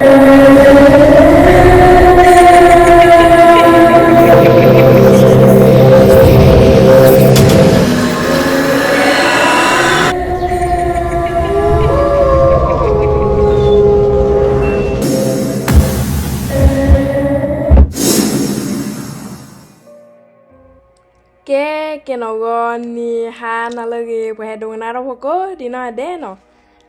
ကဲ, ကဲနီၣ်ဂီၤနံၤဟါနၤလၢအဂ့ၤ ပှၤဟဲဒိကနၣ်တၢ်ဖိကိးဒံးနီၢ်ဒဲးနီၤ,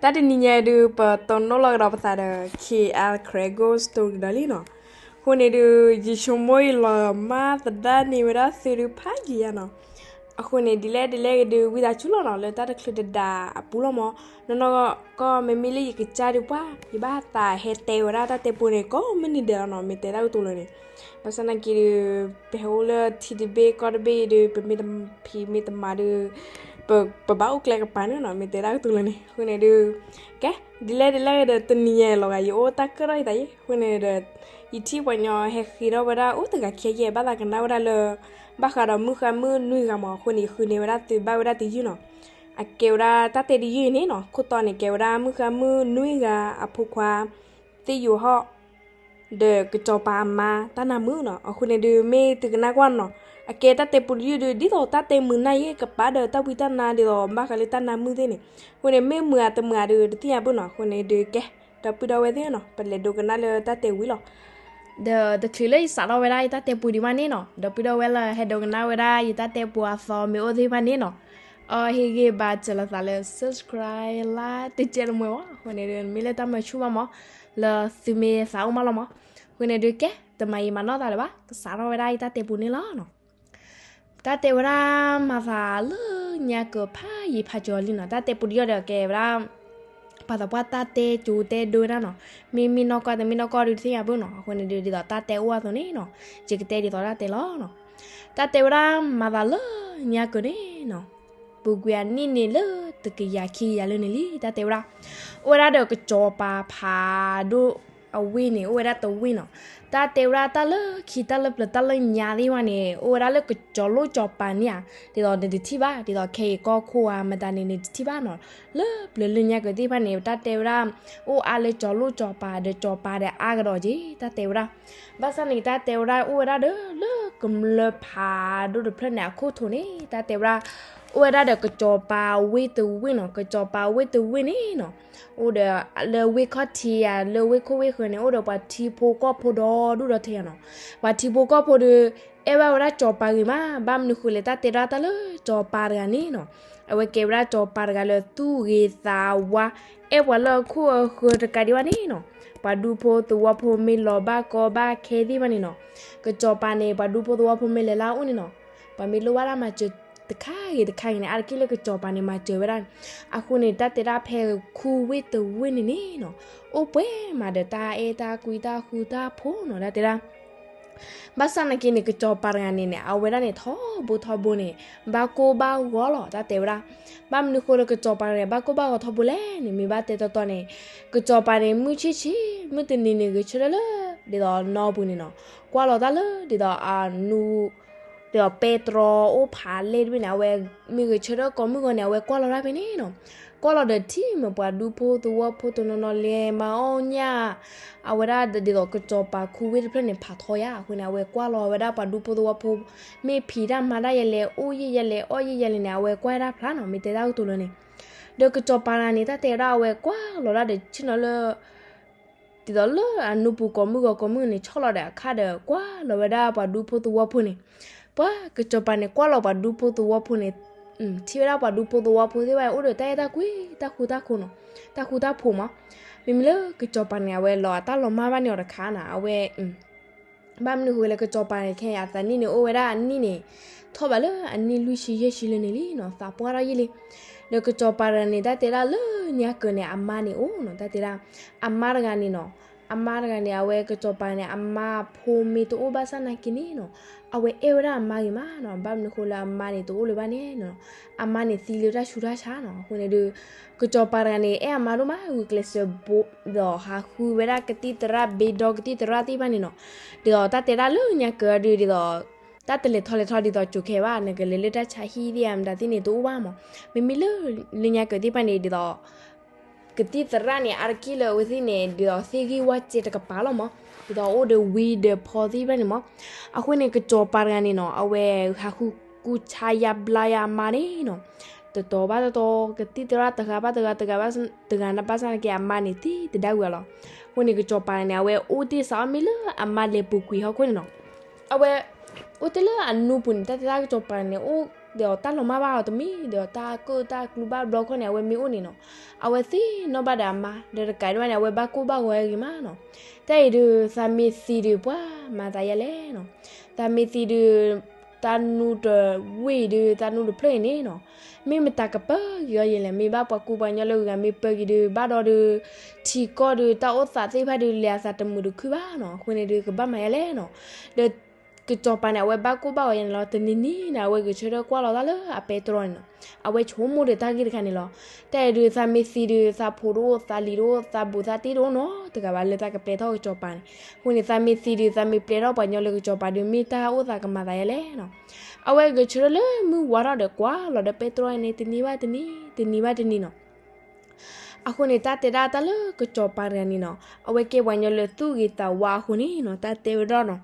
တၢ်တနံၤညါအံၤဒုး ပတိၢ်နီၣ်လီၤကဒီးပသးဒီး K L Craig Ghost Story ဒီးလံနီၤ. အဃိန့ၣ်ဒုး ယဆိကမိၣ်အံၤလီၤမၢ်သဒါန့ၢ်ဝဲဒၣ်သုဒုးဖးယံာ်ယါနီၤ. အဃိန့ၣ် ဒ်လဲၣ်ဒ်လဲၣ်ဂ့ၤဒုး ဝံသးစူၤလီၤနီၤ လၢတၢ်တချုးတဒါအပူၤလီၤမး, နီၢ်နီၢ်ကီၢ် မ့မ့ၢ်လၢယကစၢ်ဒုးပှၤ ယဘၣ်သးဟဲတဲဝဲဒၣ်တၢ်တဲပူန့ၣ် ကိးမုၢ်နံၤဒဲးလီၤနီၤ, မ့ၢ်တဲတၢ်ကတိၤလၢန့ၣ် ဘၣ်ဆၣ်နာ်က့ဒုး ပဟဲအိၣ်လၢထံတဘ့ၣ်ကီၢ်တဘ့ၣ်အံၤဒုး ပမ့ၢ်ဖံးမ့ၢ်တမၤဒုး ပ ပဘၣ်အိၣ်ကျဲကပၤန့ၣ်နီၤ, မ့ၢ်တဲတၢ်ကတိၤလၢန့ၣ်. အဃိန့ၣ်ဒုး ကဲ, ဒ်လဲၣ်ဒ်လဲၣ်ဂ့ၤဒီး တနံၤညါအံၤလီၤဂာ် ယအိၣ်တၢ်ကၢၣ်ထီၣ်ယသးယံၤ အဃိန့ၣ်ဒီး ယထံၣ်ပှၤကညီဟဲဃ့ထီၣ်ဝဲဒၣ်အိၣ်တဂၤခံဂၤ ယဲဘၣ်သးကနၣ်ဝဲဒၣ်လၢ ဘၣ်ဃးဒီးမုၣ်ဃါမုၣ်နွံဂၤမး, အဃိန့ၣ် ယဃုန့ၢ်ဝဲဒၣ်သုဘၣ်ဝဲဒၣ်တယုၢ်နီၤ. အကဲဝဲဒၣ်တၢ်တဲတယုၢ်အံၤန့ၣ်နီၤ, ခိၣ်တီန့ၣ် ကဲဝဲဒၣ်မုၣ်ဃါမုၣ်နွံဂၤအဖိခွါ သ့ၣ်ယိၤဟီၣ် ဒီးကစီၤပၤအမါတၢ်နါမုာ်နီၤ. အဃိန့ၣ်ဒုး မ့ၢ်သုကနၣ်ကွၢ်နီၤ, အကဲတၢ်တဲပူတယုၢ်ဒုး ဒ်သိးတၢ်တဲမုာ်နၢ်ယ့ၣ်ကပၤဒီးတၢ်ဝံတၢ်နါဒ်သိး ဘၣ်ဃးလၢတၢ်နါမုာ်သ့ၣ်န့ၣ်, အဃိန့ၣ် မ့ၢ်မုာ်ဧါတမုာ်ဧါဒုး တသ့ၣ်ညါဘၣ်နီၤ. အဃိန့ၣ်ဒုး ကဲ, ဒီပုၢ်ဒီဝဲၢ်သ့ၣ်နီၤ ပလဲၤဒိကနၣ်လၢတၢ်တဲဝံၤလီၤ. ဒီးတချုးလၢယစးထီၣ်ဝဲဒၣ်ယတၢ်တဲပူဒံးဘၣ်န့ၣ်နီၤ, ဒီပုၢ်ဒီဝဲၢ်လၢဟဲဒိကနၣ်ဝဲဒၣ်ယတၢ်တဲပူအသီမ့ၢ်အိၣ်သ့ၣ်တဖၣ်န့ၣ်နီၤ, အီဟ့ၣ်ဂံၢ်ဘါစၢၤလိာ်သးလၢ subscribe လၢတကဲတမှဲၤဝဲ, အဃိန့ၣ်ဒုး မ့ၢ်လၢတၢ်မၤဆူၣ်ဘၣ်မး လၢသုမ့ၢ်သးအိၣ်မးလီၤမး. အဃိန့ၣ်ဒုး ကဲ, တမၤယံာ်မၤနီၢ်သးလၢၤဘၣ်, ကစးထီၣ်ဝဲဒၣ်ယတၢ်တဲပူန့ၣ်လီၤနီၤ. တၢ်တဲဝဲဒၣ်မၤသးလၢညါကၢၤဖးယံာ်ဖးကၠီၤလံနီၤ, တၢ်တဲပူတယုၢ်ဒီးကဲဝဲဒၣ် ပှၤသးပှၢ်တၢ်တဲကၠိတဲဒိဝဲဒၣ်နီၤ, မ့မ့ၢ်နီၢ်ကီၢ်တမ့ၢ်နီၢ်ကီၢ်ဒုးတသ့ၣ်ညါဘၣ်နီၤ. အဃိန့ၣ်ဒုး ဒ်သိးတၢ်တဲအိၣ်အသိးန့ၣ်နီၤ, ယကတဲဒ်သိးတၢ်တဲလီၤနီၤ. တၢ်တဲဝဲဒၣ်မၤသးလၢညါကၢၤန့ၣ်နီၤ, ပူၤကွံာ်အနံၣ်န့ၣ်လၢတကယၤခံကယၤလၢန့ၣ်လံ, တၢ်တဲဝဲဒၣ် အိၣ်ဝဲဒၣ်ဒီးကစီၤပၤဖးဒိၣ်အဝ့ၢ်န့ၣ် အိၣ်ဝဲဒၣ်တဝ့ၢ်နီၤ. တၢ်တဲဝဲဒၣ်တၢ်လၢခံတၢ်လၢပျၢၤတၢ်လၢညါသ့ၣ်တဖၣ်န့ၣ် အိၣ်ဝဲဒၣ်လၢကစီၤလိၣ်စီၤပၤန့ၣ်ဧါ, ဒ်သိးနတထံၣ်ဘၣ်, ဒ်သိးခဲအံၤကီၢ်ခိၣ်ဧါမတၤန့ၣ် နတထံၣ်ဘၣ်နီၤ. လၢပျၢၤလၢညါကၢၤသ့ၣ်တဖၣ်န့ၣ် တၢ်တဲဝဲဒၣ် အိၣ်အါလၢစီၤလိၣ်စီၤပၤဒီးစီၤပၤဒီးအါကဒီးက့ၤ တၢ်တဲဝဲဒၣ်. ဘၣ်ဆၣ်န့ၣ် တၢ်တဲဝဲဒၣ် အိၣ်ဝဲဒၣ်ဒီးလၢကမျၢၢ်ဖးဒိၣ်တဖျၢၣ်န့ၣ် အခိၣ်ထိးန့ၣ် တၢ်တဲဝဲဒၣ် အိၣ်ဝဲဒၣ်ဒီးကစီၤပၤဝ့ၢ်တဝ့ၢ်နီၤ, ကစီၤပၤဝ့ၢ်တဝ့ၢ်န့ၣ်နီၤ, အိၣ်ဒီးလၢဝ့ၢ်ခီၣ်ထံးဧါ လၢဝ့ၢ်ခိၣ်ဝ့ၢ်ဃၢၤန့ၣ် အိၣ်ဒီးပှၤထံဖိကီၢ်ဖိဒီဒူၣ်ဒီထၢဧါနီၤ. ပှၤထံဖိကီၢ်ဖိဒီး အဲၣ်ဘၣ်ဝဲဒၣ်စီၤပၤဂ့ၤမး, ဘၣ်မနုၤဃိလဲၣ် တၢ်တဲဒၣ်တၢ်လၢစီၤပၤတဂၤန့ၣ်နီၤ, အဝဲကဲဝဲဒၣ်စီၤပၤတဂၤလၢသူၣ်ဂ့ၤသးဝါ, အဲၣ်ပှၤလၢအခိၣ်အဃၢၤတကးဒံးဘၣ်န့ၣ်နီၤ. ပှၤဒူဖိသဝီဖိမ့ၢ်လီၤဘၣ်ကီဘၣ်ခဲသ့ၣ်တဖၣ်န့ၣ်နီၤ, ကစီၤပၤန့ၣ် ပှၤဒူဖိသဝီဖိမ့ၢ်လဲၤလၢအအိၣ်န့ၣ်နီၤ, ပှၤမ့ၢ်လိၣ်ဘၣ်တၢ်မၤစၢၤတခါဂ့ၤတခါဂ့ၤန့ၣ် အါတက့ၢ်လၢကစီၤပၤန့ၣ်မၤစၢၤဝဲဒၣ်န့ၣ်. အဃိန့ၣ် တၢ်တဲဒၣ်ဖဲခူဝ့ၢ်တဝ့ၢ်န့ၣ်န့ၣ်နီၤ, အိၣ်ပှဲၤမးဒီးတၢ်အဲၣ်တၢ်ကွံတၢ်ဃူတၢ်ဖိးနီၤ, တၢ်တဲဒၣ် ဘၣ်ဆၣ်နာ်က့န့ၣ် ကစီၤပၤတဂၤန့ၣ်န့ၣ် အဝဲဒၣ်န့ၣ် ထီဘိထီဘိန့ၣ် ဘၣ်ကိၢ်ဘၣ်ဂီၤလီၤ တၢ်တဲဝဲဒၣ်. ဘၣ်မနုၤဃိလၢကစီၤပၤတဂၤန့ၣ် ဘၣ်ကိၢ်ဘၣ်ဂီၤထီဘိလဲၣ်န့ၣ် မ့ၢ်ဘၣ်တဲတီတီန့ၣ် ကစီၤပၤန့ၣ် မုၢ်ဆ့ၣ်ဆ့ၣ် မုၢ်တနံၤန့ၣ် ဂဲၤဆၢထၢၣ်လၢ ဒ်သိးနီၢ်ပူၤန့ၣ်နီၤ, ကွၢ်လီၤတၢ်လၢ ဒ်သိးအနူ ဒ်သိးပဲတြီအိၣ်ဖးလဲၢ်တဘ့ၣ်န့ၣ် အဝဲ မ့ၢ်ဂဲၤဆၢထၢၣ်ကိးမုၢ်ဂီၤန့ၣ် အဝဲကွၢ်လီၤတၢ်ဖဲန့ၣ်နီၤ. ကွၢ်လီၤဒီးထံၣ်မ့ၢ်ပှၤဒူဖိသဝီဖိတနီၤနီၤလဲၤမၤအီၣ်ညၣ်, အဝဲဒၣ်ဒ်သိးကစီၤပၤခူဝ့ၢ်တဖျၢၣ်န့ၣ် ဖးထီယါ. အဃိန့ၣ် အဝဲကွၢ်လီၤဝဲဒၣ်ပှၤဒူဖိသဝီဖိ မ့ၢ်ဖံးတၢ်မၤတၢ်ယဲလဲၣ်, အိၣ်ယံာ်ယဲလဲၣ်, အီၣ်ယံာ်ယဲလဲၣ်န့ၣ် အဝဲကွၢ်တၢ်ဖျါနီၤ, မ့ၢ်တဲတၢ်ကတိၤလၢန့ၣ်. ဒီးကစီၤပၤတဂၤန့ၣ် တၢ်တဲဝဲဒၣ် အဝဲကွၢ်လီၤဒၣ်ဒီးဆ့ၣ်နီၤလၢ ဒ်သိးလၢအနူပူၤကိးမုၢ်ဂီၤကိးမုၢ်န့ၣ် ဆီၣ်လီၤဒီးအခါဒီး ကွၢ်လီၤဝဲဒၣ်ပှၤဒူဖိသဝီဖိန့ၣ်, ပှၤကစီၤပၤန့ၣ် ကွၢ်လီၤပှၤဒူဖိသဝီဖိန့ၣ်, ထံၣ်ဝဲဒၣ်ပှၤဒူဖိသဝီဖိသ့ၣ်တဖၣ်န့ၣ် အိၣ်ဒီးတၢ်အဲၣ်တၢ်ကွံ တၢ်ဃူတၢ်ဖိးမး, တၢ်ဃူတၢ်ဖိးမး. မ့မ့ၢ်လၢကစီၤပၤန့ၣ် အဝဲလီၤအတၢ်လီၤမၢ်ဘၣ်န့ၢ်အီၤတခါနီၤ, အဝဲ ဘၣ်မနုၤဃိလၢကစီၤပၤန့ၣ် ခဲအံၤအသးနံၣ်န့ၣ် အိၣ်ဝဲဒၣ်အနံၣ်န့ၣ် ထီၣ်ဘးလၢအနံၣ်လွံၢ်ဆံယဲၢ်ဆံလၢန့ၣ်လံနီၤ, သးပှၢ်ထီၣ်ယံာ်လံ. ဒီးကစီၤပၤတဂၤန့ၣ် တၢ်တဲဒၣ်လၢညါကၢၤန့ၣ် အမါန့ၣ်အိၣ်နီၤ, တၢ်တဲဒၣ် အမါတဂၤန့ၣ်နီၤ, အမါတဂၤန့ၣ် အဝဲကစီၤပၤန့ၣ် အမါဖိမ့ၢ်တအိၣ်ဘၣ်ဆၣ်နာ်က့န့ၣ်နီၤ, အဝဲအဲၣ်ဝဲဒၣ်အမါဂ့ၤမးနီၤ, ဘၣ်မနုၤဃိလၢအမါန့ၣ်တအိၣ်လၢၤဘၣ်န့ၣ်နီၤ, အမါန့ၣ်သံလၢတၢ်ဆူးတၢ်ဆါနီၤ. အဃိန့ၣ်ဒီး ကစီၤပၤတဂၤန့ၣ် အဲၣ်အမါဒိၣ်မး ဂုာ်ကျဲးစၢးဘိး ဒီးဟးဃုဝဲဒၣ်ကသံၣ်သရၣ် ဘ့ဒီကသံၣ်သရၣ်သ့ၣ်တဖၣ်န့ၣ်နီၤ, ဒ်သိးတၢ်တဲဒၣ်လၢညါကၢၤဒုး ဒ်သိး တၢ်တလဲၤထီၣ်လဲၤထီၣ်ဒ်သိးကၠိၤခဲဘၣ် နကလဲၤလၢတၢ်ဆါဟံၣ်သ့ၣ်ဧါ မတၤသ့ၣ်န့ၣ် တအိၣ်ဘၣ်မး, မ့မ့ၢ်လၢ လၢညါကၢၤသ့ၣ်တဖၣ်န့ၣ် ဒ်သိး ကသံၣ်သရၣ်န့ၣ် အါတက့ၢ်လၢအဝဲသ့ၣ်န့ၣ် ဒ်သိးသ့ၣ်ဂံၢ်ဝၣ်စဲးတကပၤလီၤမး, ဒ်သိးအိၣ်ဒီးဝံၤဒီးဖီသ့ၣ်တဖၣ်န့ၣ်မး. အဃိန့ၣ် ကစီၤပၤတဂၤန့ၣ်နီၤ အဝဲဟးဃုကူဆါယါဘျါယါအမါန့ၣ်နီၤ, တတီၤဘၣ်တတီၤ ကသံၣ်သရၣ်တဂၤဘၣ်တဂၤ တဂၤဘၣ်တဂၤန့ၣ် ဘၣ်ဆၣ်သနာ်က့ အမါန့ၣ်သံတဒါဝံၤအီၤလီၤ. အဃိန့ၣ် ကစီၤပၤန့ၣ် အဝဲအိၣ်တ့ၢ်စးအီၣ်မ့ၢ်လၢအမါလဲၤပူၤကွံာ်ဟီၣ်ခိၣ်န့ၣ်နီၤ, အဝဲအိၣ်တ့ၢ်လၢအနူပူၤန့ၣ် တၢ်တဲတၢ်ကစီၤပၤန့ၣ် အိၣ်ဒီးတၢ်လီၤမၢ်ဘၣ်အီၤတမံၤ ဒီးတၢ်ကၢၣ်တၢ်ကျူဘၣ်ဘျီခီန့ၣ် အဝဲမ့ၢ်အိၣ်န့ၣ်နီၤ, အဝဲသ့ၣ်နီၣ်ဘၣ်ဒီးအမါ ဒီးတကးဒံးဘၣ်န့ၣ် အဝဲဘၣ်ကိၢ်ဘၣ်ဂီၤဂ့ၤမးနီၤ. တၢ်အံၤဒုး သးမ့ၢ်သံဒုး ပှၤမၤသးယဲလဲၣ်နီၤ, သးမ့ၢ်သံဒုး တၢ်နူတဝ့ၢ်ဒုး တၢ်နူတဖျၢၣ်အံၤန့ၣ်နီၤ, မ့ၢ်မတၤကပၢက့ၤအီၤယဲလဲၣ်, မ့ၢ်ဘၣ်ပှၤကူပှၤကညီလၢဂၤမ့ၢ်ပၢက့ၤဒုး ဘၣ်ဒီးဒုး ထံကီၢ်ဒုး တၢ်အိၣ်သးသ့ၣ်တဖၣ်ဒုး လဲၤအသးတမုာ်တခုဘၣ်နီၤ, အဃိန့ၣ်ဒုး ကဘၣ်မၤယဲလဲၣ်နီၤ. ဒီးကစီၤပၤန့ၣ် အဝဲဘၣ်ကိၢ်ဘၣ်ဂီၤယဲန့ၣ်လီၤ. တနံၤနံၤန့ၣ် အဝဲဂဲၤဆၢထၢၣ်ကွၢ်လီၤတၢ်လၢအပဲတြီန့ၣ်နီၤ, အဝဲဆိကမိၣ်ဒီးတၢ်ဂ့ၢ်တခါန့ၣ်လီၤ. တၢ်အံၤဒုးသးမ့ၢ်သံဒုး သးဖိတအိၣ် သးလံၤတအိၣ် သးဘူးသးတံၢ်တအိၣ်နီတဂၤဘၣ်လၢသးကပျဲထီၣ်ကစီၤပၤန့ၣ်, အဃိန့ၣ် သးမ့ၢ်သံဒုး သးမ့ၢ်ပျဲထီၣ်ပှၤကညီလၢကစီၤပၤဒုး မ့ၢ်တၢ်အိၣ်သးကမၤသးယဲလဲၣ်နီၤ. အဝဲဂဲၤဆၢထၢၣ်လၢမုၢ်ဝါထီၣ်ဒီးကွၢ်လီၤဒီးပဲတြီန့ၣ် တနံၤဘၣ်တနံၤ တနံၤဘၣ်တနံၤနီၤ. အဃိန့ၣ် တၢ်တဲဒၣ်တၢ်လၢကစီၤပၤတဂၤန့ၣ်နီၤ, အဝဲကဲပှၤကညီလၢသူၣ်ဂ့ၤသးဝါအဃိန့ၣ်နီၤ, တၢ်တဲဝဲဒၣ်နီၤ,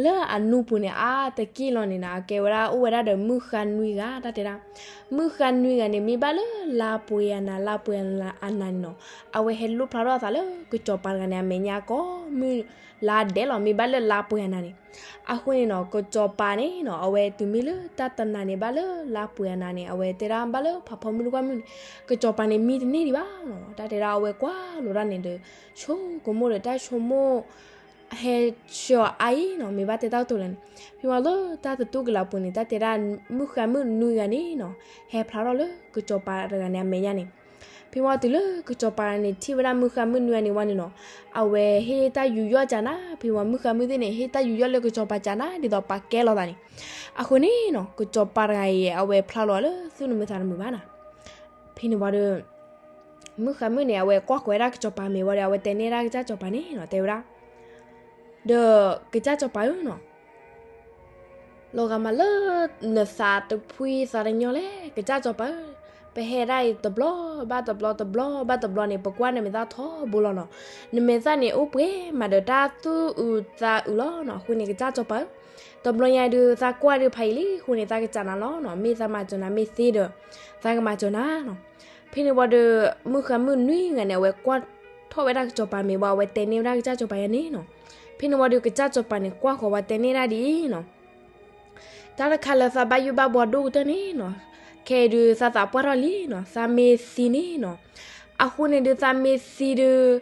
လၢအနူပူၤန့ၣ် အါတက့ၢ်လီၤန့ၣ်နီၤ အကဲဝဲဒၣ်အိၣ်ဝဲဒၣ်ဒီးမုၣ်ဃါနွံဂၤ တၢ်တဲဒၣ်, မုၣ်ဃါနွံဂၤန့ၣ် မ့ၢ်ဘၣ်လၢလါပှဲၤအနၤ လါပှဲၤအနၤန့ၣ်နီၤ, အဝဲဟဲလိၣ်ဖျါထီၣ်အသးလၢကစီၤပၤတဂၤန့ၣ် အမဲာ်ညါကိးမုၢ်လါဒဲးလီၤ မ့ၢ်ဘၣ်လၢလါပှဲၤအနၤန့ၣ်. အဃိန့ၣ်နီၤ ကစီၤပၤန့ၣ်နီၤ အဝဲတုၤမ့ၢ်လၢတၢ်တနၤန့ၣ် ဘၣ်လၢလါပှဲၤအနၤန့ၣ် အဝဲတဲဒၣ်ဘၣ်လၢဖးဖီမုၢ်တကွၢ်မုၢ်န့ၣ် ကစီၤပၤန့ၣ်မံတန့ၢ်ဒံးဘၣ်နီၤ. တၢ်တဲဒၣ်အဝဲကွၢ်လိာ်ဒၣ်န့ၣ်ဒီး ဆိကမိၣ်ဒီးတၢ်ဆိကမိၣ် ဟဲဆှၢအအါအံၤနီၤ မ့ၢ်ဘၣ်တဲတၢ်ကတိၤလဲၣ်န့ၣ်, ဖဲမ့ၢ်လၢတၢ်တတူၢ်ကလာ်ပူၤန့ၣ် တၢ်တဲဒၣ်မုၣ်ဃါမုၣ်နွံဂၤန့ၣ်နီၤ ဟဲဖျါထီၣ်လၢကစီၤပၤတဂၤန့ၣ် အမဲာ်ညါန့ၣ်. ဖဲမ့ၢ်တုၤလၢကစီၤပၤန့ၣ် ထံၣ်ဝဲဒၣ်မုၣ်ဃါမုၣ်နွံဂၤန့ၣ်ဝံၤန့ၣ်နီၤ အဝဲဟ့ၣ်တၢ်ယူးယီၣ်ကနၤ, ဖဲမ့ၢ်မုၣ်ဃါမုၣ်သ့ၣ်န့ၣ် ဟ့ၣ်တၢ်ယူးယီၣ်လၢကစီၤပၤကနၤ ဒ်သိးပှၤကဲလီၤသးန့ၣ်. အဃိန့ၣ်နီၤ ကစီၤပၤတဂၤအံၤ အဝဲဖျါလီၤလၢသူၣ်တမုာ်သးတမုာ်ဘၣ်နီၤ. ဖဲန့ၣ်ဝံၤဒီး မုၣ်ဃါမုၣ်န့ၣ် အဝဲကွၢ်ဃီၤဝဲဒၣ်ကစီၤပၤမဲာ်ဝံၤဒီး အဝဲတဲန့ၢ်ဒၣ်ကစၢ်စီၤပၤန့ၣ်နီၤ တဲဝဲဒၣ် ဒီးကစၢ်စီၤပၤဧၢနီၤ, လီၤဂာ်မးလၢနသးတဖှံသးတညီလဲၣ် ကစၢ်စီၤပၤဧၢ, ပဟဲဒၣ်အံၤတဘျီဘၣ်တဘျီ တဘျီဘၣ်တဘျီန့ၣ် ပကွၢ်နမဲာ်သၣ်ထီဘိလီၤနီၤ, နမဲာ်သၣ်န့ၣ်အိၣ်ပှဲၤမးဒီးတၢ်သူၣ်အုးသးအုးလီၤနီၤ. အဃိန့ၣ် ကစၢ်စီၤပၤဧၢ, တဘျီညါဒုး သးကွၢ်ဒုးဖးယံာ်လံအဃိန့ၣ် သးကစၢ်နၤလီၤနီၤ, မ့ၢ်သးမၤစၢၤနၤ မ့ၢ်သ့ဒီး သးကမၤစၢၤနၤနီၤ. ဖဲန့ၣ်ဝံၤဒီး မုၣ်ဃါမုၣ်နွံဂၤန့ၣ် အဝဲကွၢ်ထီၣ်ဝဲဒၣ်ကစီၤပၤမဲာ်ဝံၤ အဝဲတဲန့ၢ်ဝဲဒၣ်ကစၢ်စီၤပၤယၤန့ၣ်နီၤ. ဖဲန့ၣ်ဝံၤဒီး ကစၢ်စီၤပၤန့ၣ် ကွၢ်ဃီၤဝံၤတဲန့ၢ်ဒၣ်ဒ်အံၤနီၤ, တၢ်တခါလၢသးဘၣ်ယိၣ်ဘၣ်ဘှီဒိၣ်ကတၢၢ်န့ၣ်နီၤ, ခဲအံၤဒုးသးသးပှၢ်ထီၣ်လံနီၤ, သးမ့ၢ်သံန့ၣ်နီၤ, အဃိန့ၣ်ဒုးသးမ့ၢ်သံဒုး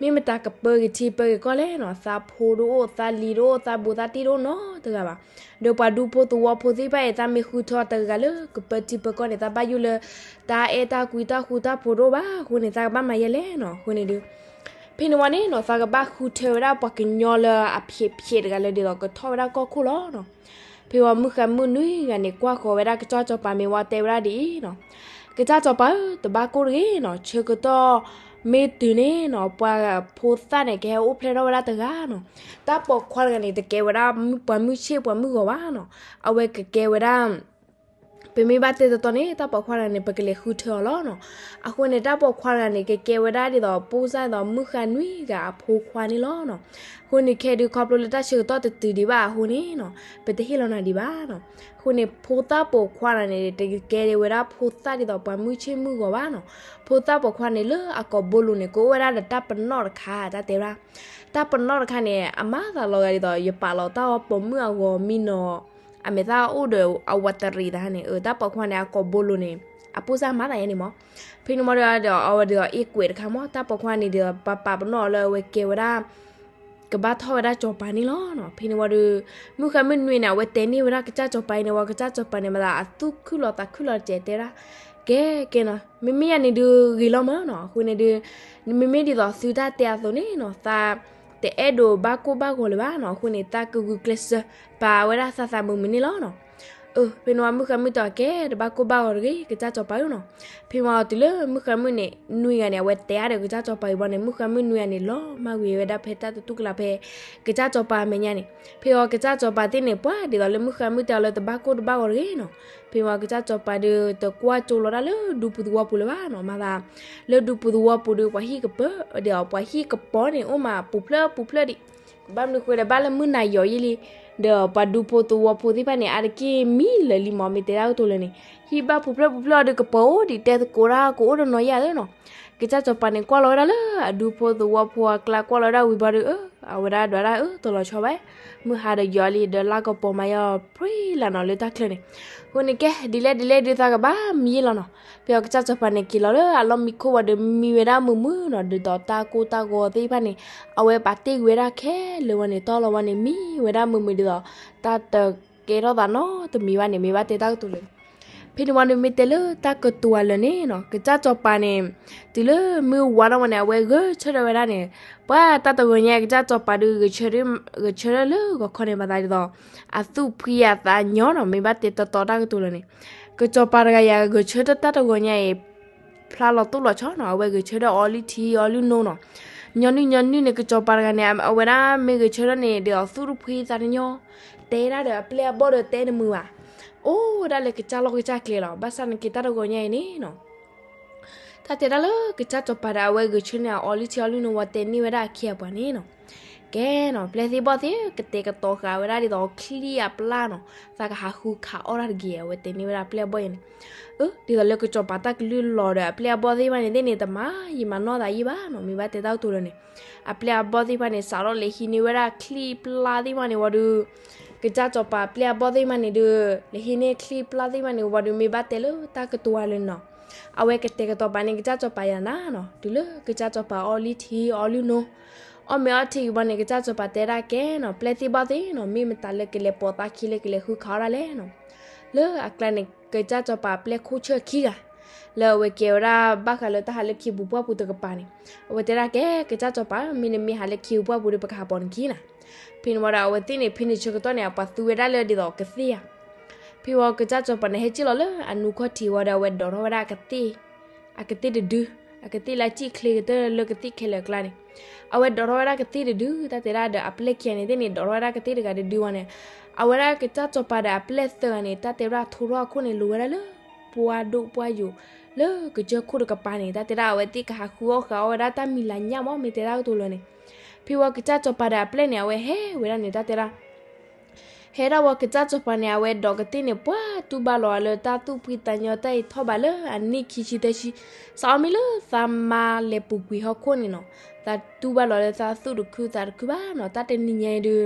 မ့ၢ်မတၤကပၢက့ၤထံပၢက့ၤကီၢ်လဲၣ်နီၤ, သးဖိတအိၣ် သးလံၤတအိၣ် သးဘူးသးတံၢ်တအိၣ်နီတဂၤဘၣ်. ဒီးပှၤဒူဖိသဝီဖိသ့ၣ်တဖၣ်အံၤ သးမ့ၢ်ဃုထၢတဂၤလၢကပၢထံပၢကီၢ်န့ၣ် သးဘၣ်ယိၣ်လၢ တၢ်အဲၣ်တၢ်ကွံတၢ်ဃူတၢ်ဖိးတအိၣ်ဘၣ်. အဃိန့ၣ် သးကဘၣ်မၤယဲလဲၣ်နီၤ. အဃိန့ၣ်ဒုး ဖဲန့ၣ်ဝံၤန့ၣ်နီၤ သးကဘၣ်ဃုထၢဝဲဒၣ်ပှၤကညီလၢအဖျဲးဖျဲးတဂၤလၢဒ်သိးကထီၣ်ဝဲဒၣ်ကီၢ်ခိၣ်လီၤနီၤ. ဖဲဝံၤမုၣ်ဃါမုၣ်နွံဂၤန့ၣ် ကွၢ်ဃီၤဝဲဒၣ်ကစၢ်စီၤပၤမ့ၢ်ဝံၤတဲဝဲဒၣ်ဒ်အံၤနီၤ, ကစၢ်စီၤပၤဧၢ, တဘၣ်ကိၢ်တဂ့ၤနီၤ, ဆၢကတီၢ်မ့ၢ်တုၤန့ၣ်နီၤ ပှၤဖိသၣ်န့ၣ် ကဟဲအိၣ်ဖျဲၣ်ထီၣ်ဝဲဒၣ်တဂၤနီၤ. တၢ်ပိာ်ခွါတဂၤန့ၣ် တကဲဝဲဒၣ်ပှၤမုၢ်ဆ့ၣ်ပှၤမုၢ်ဂီၤဘၣ်နီၤ. အဝဲကကဲဝဲဒၣ် ပမ့ၢ်ဘၣ်တဲတီတီန့ၣ် တၢ်ပိာ်ခွါတဂၤန့ၣ် ပကလဲၤဃုထၢအီၤလီၤနီၤ. အဃိန့ၣ် တၢ်ပိာ်ခွါတဂၤန့ၣ် ကကဲဝဲဒၣ်ဒ်သိး ပိၢ်စၢ်ဒ်သိးမုၣ်ဃါနွံဂၤအဖိခွါန့ၣ်လီၤနီၤ. အဃိန့ၣ် ခဲဒုးခီဖျိလၢတၢ်ဆၢကတီၢ်တတုၤဒံးဘၣ်အဃိန့ၣ်နီၤ ပတဟ့ၣ်လီၤနၤဒံးဘၣ်နီၤ. အဃိန့ၣ် ဖိသၣ်ပိာ်ခွါတဂၤန့ၣ် တကဲဝဲဒၣ်ဖိသၣ်ဒ်သိးပှၤမုၢ်ဆ့ၣ်မုၢ်ဂီၤဘၣ်နီၤ. ဖိသၣ်ပိာ်ခွါန့ၣ် လၢအကိာ်ဘိလိၤန့ၣ် ကအိၣ်ဝဲဒၣ်ဒီးတၢ်ပနီၣ်တခါ တၢ်တဲဝဲဒၣ် တၢ်ပနီၣ်တခါန့ၣ် အမၤသးလီၤဂာ်ဒ်သိး ယပာ်လီၤတၢ်အီၣ်ပိာ်မုၣ်အဂီၤမံနီၤ အမဲာ်သၣ်အိၣ်ဒီးအဝးတရံးတခါန့ၣ် တၢ်ပိာ်ခွါန့ၣ် အကိာ်ဘိလိၤန့ၣ် အပိၢ်စၢ်မၤသးယဲန့ၣ်မး. ဖဲန့ၣ်ဝံၤဒီး အဝဲဒ်သိးအ့ၣ်ကွဲးတခါမး တၢ်ပိာ်ခွါန့ၣ်ဒ်သိး ပပာ်ပနီၣ်အီၤလၢအဝဲကဲဝဲဒၣ် ကဘၣ်ထီၣ်ဝဲဒၣ်စီၤပၤန့ၣ်လီၤနီၤ. ဖဲန့ၣ်ဝံၤဒီး မုၢ်ဃါမုၢ်နွံန့ၣ် အဝဲတဲန့ၢ်ဝဲဒၣ်ကစၢ်စီၤပၤအံၤန့ၣ်ဝံၤ ကစၢ်စီၤပၤန့ၣ် မၤသးအသူၣ်ခုၣ်လီၤသးခုၣ်လီၤတက့ၢ် တဲဝဲဒၣ် ကဲ ကဲနီၤ မ့မ့ၢ်ယၤန့ၣ်ဒုးဂ့ၤလီၤမးနီၤ. အဃိန့ၣ်ဒုး မ့မ့ၢ်ဒ်သိးသုတၢ်တဲအသိးန့ၣ်နီၤ သးတအဲၣ်ဒိးဘၣ်ကိၢ်ဘၣ်ဂီၤလၢၤဘၣ်နီၤ. အဃိန့ၣ် သးကဂုာ်ကျဲးစၢးပာ်ဝဲဒၣ်သးသးမုာ်မုာ်န့ၣ်လီၤနီၤ. ဖဲန့ၣ်ဝံၤမုၣ်ဃါမုၣ်တဲအီၤ ကဲ တဘၣ်ကိၢ်ဘၣ်ဂီၤတဂ့ၤ ကစၢ်စီၤပၤဧၢနီၤ. ဖဲန့ၣ်ဝံၤတုၤလၢမုၣ်ဃါမုၣ်န့ၣ် နွံဂၤန့ၣ် အဝဲတဲအါဒီးကစၢ်စီၤပၤအံၤဘၣ်န့ၣ် မုၣ်ဃါမုၣ်နွံဂၤန့ၣ် လီၤမၢ်ဝံၤဝဲဒၣ်ဖဲတၢ်သတူၢ်ကလာ်ဖဲ ကစၢ်စီၤပၤအမဲာ်ညါန့ၣ်. ဖဲအံၤကစၢ်စီၤပၤသ့ၣ်န့ၣ် ပှၤဒ်သိးလၢမုၣ်ဃါမုၣ်တဲအီၤလၢတဘၣ်ကိၢ်တဘၣ်ဂီၤတဂ့ၤနီၤ. ဖဲန့ၣ်ဝံၤကစၢ်စီၤပၤဒီး တကွၢ်ကၠိလီၤဒၣ်လၢဒူပူၤသဝီပူၤလၢၤဘၣ်နီၤ. မၤသး လၢဒူပူၤသဝီပူၤဒီး ပှၤဟံၣ်ကပၢၤဒီး ပှၤဟံၣ်ကပီၤန့ၣ် အိၣ်မးပူၤဖျၢၣ်ပူၤဖျၢၣ်ဒံး, ဘၣ်မနုၤဃိဒီး ဘၣ်လၢမုၢ်နၤယီၤယံာ်လံ, ဒီးပှၤဒူဖိသဝီဖိသ့ၣ်တဖၣ်န့ၣ် အါတက့ၢ်မံလၢာ်လံမး မ့ၢ်တဲတၢ်ကတိၤလၢာ်န့ၣ်, ဟံၣ်ဘၣ်ပူၤဖျၢၣ်ပူၤဖျၢၣ်အီၤဒီး ကပၢၤအိၣ်ဒံး တဲသကိးတၢ်ကအိၣ်တနီၤယါသ့နီၤ. ကစၢ်စီၤပၤန့ၣ် ကွၢ်လီၤဝဲဒၣ်လၢအဒူဖိသဝီဖိအကျါ ကွၢ်လီၤဝဲဒၣ်ဝံၤဘၣ်ဒီး အဝဲဒၣ်ဒွးဒၣ်အၢ တလီၤဆီဘၣ်, မုၢ်ဟါဒီးယီၤလံ ဒီးလါကပီၤမၤယီၤပြံလၢ်နီၤလၢတၢ်ချၢန့ၣ်. အဃိန့ၣ်ကဲ ဒ်လဲၣ်ဒ်လဲၣ်ဒုးသးကဘၣ်မံယ့ၢ်လီၤနီၤ. ဖဲအံၤကစၢ်စီၤပၤန့ၣ် က့ၤလီၤလၢအလီၢ်မံခိၣ်ဝံၤဒီး မံဝဲဒၣ်မုာ်မုာ်နီၤ, ဒ်သိးတၢ်ကိၢ်တၢ်ဂီၤသ့ၣ်တဖၣ်န့ၣ် အဝဲပာ်တ့ၢ်ကွံာ်ဝဲဒၣ်ခဲလၢာ်ဝံၤန့ၣ် တီၢ်လီၤဝံၤန့ၣ် မံဝဲဒၣ်မုာ်မုာ်ဒ်သိး တၢ်တကဲထီၣ်သးနီတမံၤဘၣ်န့ၣ် မ့ၢ်ဘၣ်တဲတၢ်ကတိၤလၢာ်န့ၣ်. ဖဲန့ၣ်ဝံၤဒီး မ့ၢ်တဲလၢတၢ်ကတိၤအလၢာ်န့ၣ်နီၤ, ကစၢ်စီၤပၤန့ၣ် တုၤလၢမုၢ်ဝါထီၣ်ဝံၤန့ၣ် အဝဲဂဲၤဆၢထၢၣ်ဝဲဒၣ်န့ၣ်, ပှၤတၢ်တဂီၤညါ ကစၢ်စီၤပၤဒီး ဂဲၤဆၢထၢၣ်လၢဂီၤခီန့ၣ် မၤသးဒ်သိး အသူၣ်ဖှံအသးညီနီၤ, မ့ၢ်ဘၣ်တဲတီတီတၢ်ကတိၤလၢာ်န့ၣ်. ကစီၤပၤတဂၤယၤ ဂဲၤဆၢထၢၣ်တၢ်တဂီၤညါအံၤ ဖျါလီၤတိၢ်လီၤဆီနီၤ, အဝဲဂဲၤဆၢထၢၣ်အီလုၢ်ထံအီလုၢ်နိနီၤ. ညီနုၢ်ညီနုၢ်န့ၣ် ကစီၤပၤတဂၤန့ၣ် အဝဲဒၣ်မ့ၢ်ဂဲၤဆၢထၢၣ်န့ၣ် ဒ်သိးသူၣ်တဖှံသးတညီ, တဲဒၣ်ဒီးအပျဲၢ်အဘီၣ်ဒီးတဲတမုာ်ဘၣ်, အိၣ်ဝဲဒၣ်လၢကစၢ်လီၢ်ကစၢ်ကျဲလီၤ. ဘၣ်ဆၣ်န့ၣ်က့ၤတၢ်တဂီၤညါအံၤန့ၣ်နီၤ တၢ်တဲဒၣ်လၢကစၢ်စီၤပၤဒီး အဝဲဂဲၤဆၢန့ၣ် အီလုၢ်ထံအီလုၢ်နိဝံၤ တဲန့ၢ်ဝဲဒၣ်အခ့အပှၤန့ၣ်နီၤ. ကဲနီၤ ပျဲၢ်သ့ၣ်ဘီၣ်သ့ၣ်ဧၢ, ကတဲာ်ကတီၤဃာ်ဝဲဒၣ်ဒ်သိးချံအပျၢ်နီၤ, သးကဟးဃုခးအီၣ်တၢ်တဂ့ၤ, အဝဲတဲန့ၢ်ဝဲဒၣ်ပျဲၢ်အဘီၣ်ယဲန့ၣ်. အၢ ဒ်သိးလၢကစီၤပၤတၢ်ကလုၢ်လီၤဒီး အပျဲၢ်အဘီၣ်သ့ၣ်တဖၣ်န့ၣ်သ့ၣ်န့ၣ် တမၤယံာ်မၤနီၢ်သးယံာ်ဘၣ်နီၤ, မ့ၢ်ဘၣ်တဲတၢ်ကတိၤလၢာ်န့ၣ်. အပျဲၢ်အဘီၣ်သ့ၣ်တဖၣ်န့ၣ် စးထီၣ်လဲၤဟံးန့ၢ်ဝဲဒၣ်ချံပျၢ်သ့ၣ်တဖၣ်န့ၣ်ဝံၤဒီး ကစၢ်စီၤပၤပျဲၢ်အဘီၣ်သ့ၣ်တဖၣ်န့ၣ်ဒီး လဲၤဟံးန့ၢ်ချံပျၢ်သ့ၣ်တဖၣ်န့ၣ်ဝံၤဒီး မ့ၢ်ဘၣ်တဲလၢတၢ်ကတိၤအလၢာ်န့ၣ်နီၤ. အဝဲကတဲာ်ကတီၤပာ်န့ၢ်ကစၢ်စီၤပၤယၤနၤနီၤ, တုၤလၢကစၢ်စီၤပၤအီလုၢ်ထံအီလုၢ်နိ, အီၣ်မ့ၤအီထံဝံၤဘၣ်န့ၣ် ကစၢ်စီၤပၤတဲဒၣ်ကဲနီၤ, ပျဲၢ်သ့ၣ်ဘီၣ်သ့ၣ်နီၤ, မ့ၢ်မတၤလၢကလဲၤပိာ်သးခံလၢကလဲၤဃုခးအီၣ်ဒၣ်လဲၣ်နီၤ. လၢအကျါန့ၣ် ကစၢ်စီၤပၤပျဲၢ်ခိၣ်ဆၢၣ်ခံဂၤ လၢအဝဲကဲဝဲဒၣ်ဘၣ်ဃးလၢတၢ်ဟးလၢခံပူၤပှၢ်ပူၤတကပၤန့ၣ်, အဝဲတဲဒၣ်ကဲ ကစၢ်စီၤပၤ မ့ၢ်နမ့ၢ်ဟးလၢခံပူၤပှၢ်ပူၤဒီး ပကဟးပိာ်နခံနၤ. ဖဲန့ၣ်ဝံၤဒီး အဝဲသ့ၣ်န့ၣ် ဖဲန့ၣ်ဆၢကတီၢ်န့ၣ် အပှၤသူဝဲဒၣ်လၢဒ်သိးကသ့ၣ်ဧါ. ဖဲဝံၤကစၢ်စီၤပၤန့ၣ် ဟဲစံၣ်လီၤလၢအနူခီၣ်ထံးဝံၤဒီး အဝဲဒိးထီၣ်ဝဲဒၣ်အကသ့ၣ်, အကသ့ၣ်တဒု, အကသ့ၣ်လၢအစံၣ်ချ့ကတၢၢ်လၢကသ့ၣ်ခဲလၢာ်အကျါန့ၣ်, အဝဲဒိးထီၣ်ဝဲဒၣ်ကသ့ၣ်တဒု, တၢ်တဲဒၣ်ဒီးအပျဲၢ်ခံဂၤန့ၣ်သ့ၣ်န့ၣ် ဒိးထီၣ်ဝဲဒၣ်ကသ့ၣ်တဂၤတဒုဝံၤန့ၣ်, အဝဲဒၣ်ကစၢ်စီၤပၤဒီးအပျဲၢ်သၢဂၤန့ၣ် တၢ်တဲဝဲဒၣ်ထိထီၣ်အခိၣ်န့ၣ် လိၤဝဲဒၣ်လၢ ပှၢ်ဒိၣ်ပှၢ်ယိာ် လၢကစၢၢ်ခိၣ်တကပၤန့ၣ်, တၢ်တဲဒၣ်အဝဲသ့ၣ်ကဟးဃုအီၣ်ဃုအီဝဲဒၣ်တၢ်မံၤလၤညၣ်မး မ့ၢ်တဲတၢ်ကတိၤလၢာ်န့ၣ်. ဖဲဝံၤကစၢ်စီၤပၤဒီးအပျဲၢ်န့ၣ် အဝဲဟဲဝဲဒၣ်န့ၣ် တၢ်တဲဒၣ် ဟဲဒၣ်ဝံၤကစၢ်စီၤပၤန့ၣ် အဝဲဒိးကသ့ၣ်န့ၣ် ပှၤတူၢ်ဘၣ်လီၤအီၤလၢတၢ်သူၣ်ဖှံသးညီတၢ်အံၤထီၣ်ဘးလၢအနံၣ်ခံဆံသၢဆံ, စးအီၣ်မ့ၢ်လၢသးမါလဲၤပူၤကွံာ်ဟီၣ်ခိၣ်န့ၣ်နီၤ, သးတူၢ်ဘၣ်လီၤလၢသးသူၣ်တခုသးတခုဘၣ်နီၤ, တၢ်တနံၤညါအံၤဒီး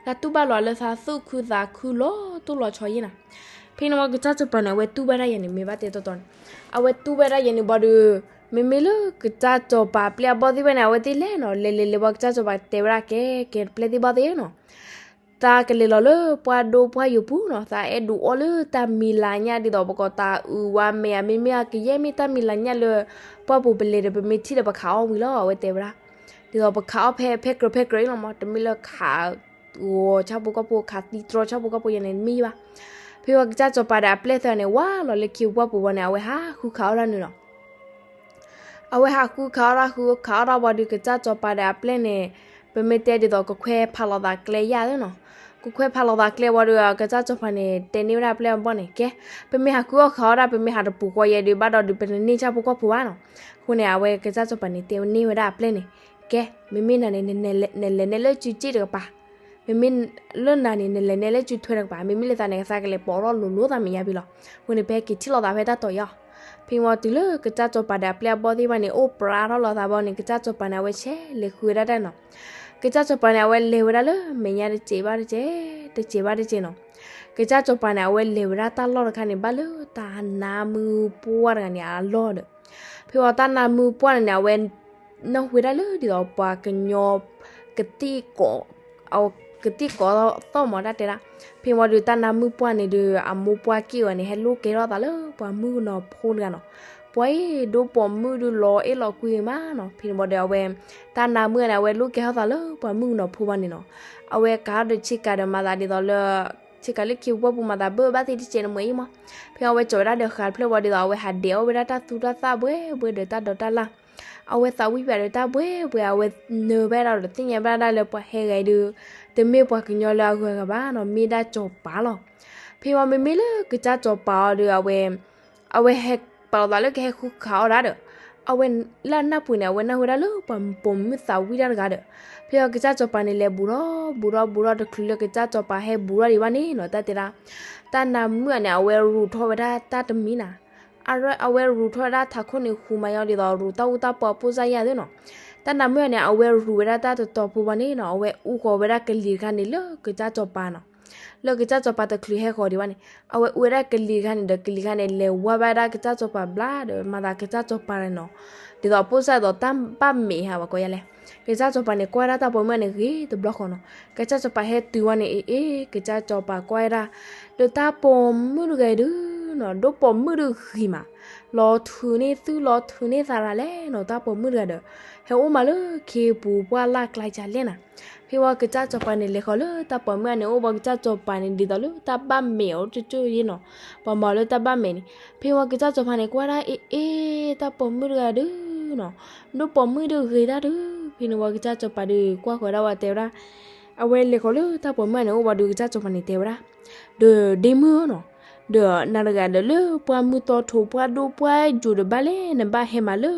သးတူၢ်ဘၣ်လီၤလၢသးသူၣ်ခုသးခုလီၤတိၢ်လီၤဆီယဲၢ်နၤ. ဖဲန့ၣ်ဝံၤကစၢ်စီၤပၤန့ၣ် အဝဲတူၢ်ဘၣ်ဒၣ်ယဲၢ်န့ၣ် မ့ၢ်ဘၣ်တဲတီတီန့ၣ်, အဝဲတူၢ်ဘၣ်ဒၣ်ယဲၢ်န့ၣ်ဘၣ်ဒီး မ့မ့ၢ်လၢကစၢ်စီၤပၤပျဲၢ်အဘီၣ်သ့ၣ်တဖၣ်န့ၣ် အဝဲသ့ၣ်လဲၤနီၤ, လဲၤလဲၤလဲၤဝံၤကစၢ်စီၤပၤတဲဝဲဒၣ်ကဲ ကဲပျဲၢ်သ့ၣ်ဘီၣ်သ့ၣ်နီၤ, သးကလဲၤလီၤလၢပှၢ်ဒိၣ်ပှၢ်ယိာ်ပူၤနီၤ, သးအဲၣ်ဒိးအီၣ်လၢတၢ်မံၤလၤညၣ်ဒ်သိးပကိးတၢ်အုၣ်ဝါမဲာ်ဧါ, မ့မ့ၢ်ကယဲၢ်မ့ၢ်တၢ်မံၤလၤညၣ်လၢ ပှၢ်ပူၤပလဲၤဒီး ပမ့ၢ်ထံၣ်ဒီးပခးအီၣ်ဝံၤလီၤ အဝဲတဲဝဲဒၣ်, ဒ်သိးပခးအီၣ်ဖဲဖဲကြၢးဖဲကြၢးအံၤလီၤမး, တမ့ၢ်လၢခးဂီၤဆၣ်ဖိကီၢ်ဖိ ခးသံတြီဆၣ်ဖိကီၢ်ဖိယဲၢ်န့ၣ် တမ့ၢ်ယဲၢ်ဘၣ်. ဖဲဝံၤကစၢ်စီၤပၤဒီးအပျဲၢ်သၢဂၤန့ၣ် ဝါလီၤလၢခံပူၤပှၢ်ပူၤဝံၤန့ၣ် အဝဲဟးဃုခးအီၣ်တၢ်န့ၣ်လီၤ. အဝဲဟးဃုခးအီၣ်တၢ် ဃုခးအီၣ်တၢ်ဝံၤဒီး ကစၢ်စီၤပၤဒီးအပျဲၢ်န့ၣ် ပမ့ၢ်တဲဒ်သိး ကခွဲးဖးလီၤသးကျဲယဲၢ်သ့နီၤ, ကခွဲးဖးလီၤသးကျဲဝံၤဒီး ကစၢ်စီၤပၤန့ၣ် တဲန့ၢ်ဝဲဒၣ်အပျဲၢ်အဘီၣ်န့ၣ် ကဲ ပမ့ၢ်ဟးဃုအီၣ်ခးအီၣ်ဒၣ် ပမ့ၢ်ဟးတပူၤဃီယဲၢ်ဒီး ဘၣ်ဒီးဒုးပတန့ၢ်ဆၣ်ဖိကီၢ်ဖိဘၣ်နီၤ. အဃိန့ၣ် အဝဲကစၢ်စီၤပၤန့ၣ် တဲန့ၢ်ဝဲဒၣ်အပျဲၢ်န့ၣ် ကဲ မ့မ့ၢ်နၤန့ၣ် နလဲၤနဲလၢစုစ့ၣ်တကပၤ မ့မ့ၢ်လၢနၤန့ၣ် နလဲၤနဲလၢစုထွဲတကပၤ, မ့မ့ၢ်လၢသးန့ၣ် သးကလဲၤပိာ်ထီၣ်လိၤလိၤသးမဲာ်ညါဖဲလီၤ. အဃိန့ၣ် ပဟဲက့ၤထံၣ်လိာ်သးဖဲတၢ်တီၤယီၤ. ဖဲဝံၤတုၤလၢ ကစၢ်စီၤပၤဒီးအပျဲၢ်အဘီၣ်သ့ၣ်တဖၣ်န့ၣ် အိၣ်ပြးထီၣ်လိာ်သးဘၣ်န့ၣ် ကစၢ်စီၤပၤန့ၣ် အဝဲဆဲးလဲၤဃုဝဲဒၣ်တၢ်နီၤ. ကစၢ်စီၤပၤန့ၣ် အဝဲလဲၤဝဲဒၣ်လၢမဲာ်ညါတစဲးဘၣ်တစဲး, တစဲးဘၣ်တစဲးနီၤ. ကစၢ်စီၤပၤန့ၣ် အဝဲလဲၤဝဲဒၣ်တၢ်လီၢ်တခါန့ၣ် ဘၣ်လၢတၢ်နါမုၢ်ပှၢ်တဂၤန့ၣ် အလီၢ်ဒီး ဖဲဝံၤတၢ်နါမုၢ်ပှၢ်န့ၣ်န့ၣ် အဝဲ နၢ်ဟူဝဲဒၣ်လၢဒ်သိးပှၤကညီ ကသံၣ်ကိး အကသံၣ်ကိးသီၣ်မး တၢ်တဲဒၣ်. ဖဲဝံၤဒီးတၢ်နါမုၢ်ပှၢ်န့ၣ်ဒီး အမိၢ်ပှၢ်က့ၢ်ဝဲန့ၣ် ဟဲလိၣ်ကဲထီၣ်သးလၢပှၤမုၣ်ကနီၤဖိတဂၤနီၤ. ပှၤအံၤဒိၣ်ပိာ်မုၣ်ဒုးလီၤအဲၣ်လီၤကွံမးနီၤ. ဖဲန့ၣ်ဝံၤဒီးအဝဲ တၢ်နါမုၢ်န့ၣ် အဝဲလိၣ်ကဲထီၣ်သးလၢပှၤမုၣ်ကနီၤဖိဘၣ်န့ၣ်နီၤ. အဝဲကၤဒီးဆ့ကၤဒီးမၤသးဒ်သိးလၢ ဆ့ကၤလၢခ့ပူၤပှၢ်ပူၤမၤသးဘၢၣ်ဘၣ်သ့ၣ်တစဲးတမှဲၤအံၤမး. ဖဲအဝဲကၠီၤဝဲဒၣ်ဒီးဃးတဖျၢၣ်ဝံၤဒ်သိး အဝဲဟးဒဲးအီၣ်ဝဲဒၣ်တၢ်သူတၢ်သၣ်ဘှဲဘှဲဒီးတၢ်ဒိးတၢ်လၢ်, အဝဲသးဝံၣ်ပၠးဒီးတၢ်ဘှဲဘှဲ အဝဲနၢၤဘၣ်ဒၣ်ဒီးသ့ၣ်ညါဘၣ်ဒၣ်လၢပှၤဟဲဂၤအံၤဒီး တမ့ၢ်ပှၤကညီလၢအဂုၤအဂၤဘၣ်နီၤ, မ့ၢ်ဒၣ်ကၠီၤပၤလီၤ. ဖဲဝံၤမ့မ့ၢ်လၢကစၢ်ကၠီၤပၤအီၤဒီး အဝဲ အဝဲဟဲပာ်လီၤသးလၢကဟဲဃုခးအီၣ်ဒၣ်ဒီး အဝဲလၢအနၢ်ပူၤန့ၣ် အဝဲနၢ်ဟူဝဲဒၣ်လၢပှၤပိာ်မုၣ်သးဝံၣ်တၢ်တဂၤဒီး ဖဲအံၤကစၢ်ကၠီၤပၤန့ၣ်လဲၤဘူးထီၣ်ဘူးထီၣ်ဘူးထီၣ် တချုးလၢကစၢ်ကၠီၤပၤဟဲဘူးထီၣ်ဒံးဘၣ်န့ၣ်နီၤ တၢ်တဲဒၣ် တၢ်နါမုၣ်အန့ၣ် အဝဲရူးထီၣ်ဝဲဒၣ်တၢ်တမံၤနၤ, အဝဲရူးထီၣ်ဝဲဒၣ်ထးခိၣ်န့ၣ် ဟူးမၤယီၤဒ်သိးရူးတၢ်အူတၢ်ပီအပိၢ်စၢ်ယၤသ့နီၤ. တၢ်နါမုၣ်အန့ၣ် အဝဲရူးဝဲဒၣ်တၢ်တတီၤဖိဘၣ်န့ၣ်နီၤ အဝဲအူဃီၤဝဲဒၣ်ကလံၤတခါန့ၣ်လၢကစၢ်ကၠီၤပၤနီၤ လၢကစၢ်ကၠီၤပၤတချုးဟဲဃီၤဒံးဘၣ်န့ၣ် အဝဲအူဝဲဒၣ်ကလံၤတခါန့ၣ်ဒီး ကလံၤတခါန့ၣ် လဲၤဝါဘၣ်ဒၣ်ကစၢ်ကၠီၤပၤဘျါဒီး မၤသးကစၢ်ကၠီၤပၤန့ၣ်နီၤ ဒ်သိးအပိၢ်စၢ်ဒ်သိးတၢ်ဘၣ်မဲာ်ဧါ ပှၤကိးယၤလဲၣ်. ကစၢ်ကၠီၤပၤန့ၣ် ကွၢ်ဝဲဒၣ်တၢ်ပိာ်မုၣ်အန့ၣ်ဂ့ၤတဘျီဃီနီၤ. ကစၢ်ကၠီၤပၤဟဲတုၤဝဲန့ၣ် အ့ အ့ ကစၢ်ကၠီၤပၤကွၢ်ဝဲဒၣ် ဒီးတၢ်ပိာ်မုၣ်တဂၤအံၤဒုးနီၤ ဒိၣ်ပိာ်မုၣ်ဒုးဂ့ၤမး လီၤထုးန့ၢ်သုလီၤထုးန့ၢ်သးရၤလဲၣ်နီၤ တၢ်ပိာ်မုၣ်တဂၤဒီး ဟဲအိၣ်မးလၢခ့ပူၤပှၢ်လၢ်ကျါကလဲၣ်နၤ. ဖဲဝံၤကစၢ်ကၠီၤပၤန့ၣ် လဲၤဃီၤလၢတၢ်ပိာ်မုၣ်အန့ၣ်အိၣ်ဘၣ် ကစၢ်ကၠီၤပၤန့ၣ် ဒ်သိးလၢတၢ်ဘၣ်မဲာ်အီၤတကၠိၢ်ယဲနီၤ ပှၤမၤအီၤလၢတၢ်ဘၣ်မဲာ်န့ၣ်. ဖဲဝံၤကစၢ်ကၠီၤပၤန့ၣ် ကွၢ်ဒၣ်အ့ အ့ တၢ်ပိာ်မုၣ်တဂၤဒုးနီၤ ဒိၣ်ပိာ်မုၣ်ဒုးဂ့ၤဒၣ်ဒုး ဖဲန့ၣ်ဝံၤကစၢ်ကၠီၤပၤဒုး ကွၢ်ဃီၤဒၣ်ဝဲတဲဝဲဒၣ် အဝဲလဲၤဃီၤလၢတၢ်ပိာ်မုၣ်အန့ၣ်အိၣ်ဘၣ်ဒီး ကစၢ်ကၠီၤပၤန့ၣ်တဲဝဲဒၣ် ဒီးဒ့မုၣ်နီၤ ဒီးနၤတဂၤဒီးလၢပှၢ်မုၢ်တီထိးပှၢ်ဒိၣ်ပှၢ်ယိာ်ဒီးဘၣ်လဲၣ် နဘၣ်ဟဲမးလၢလံ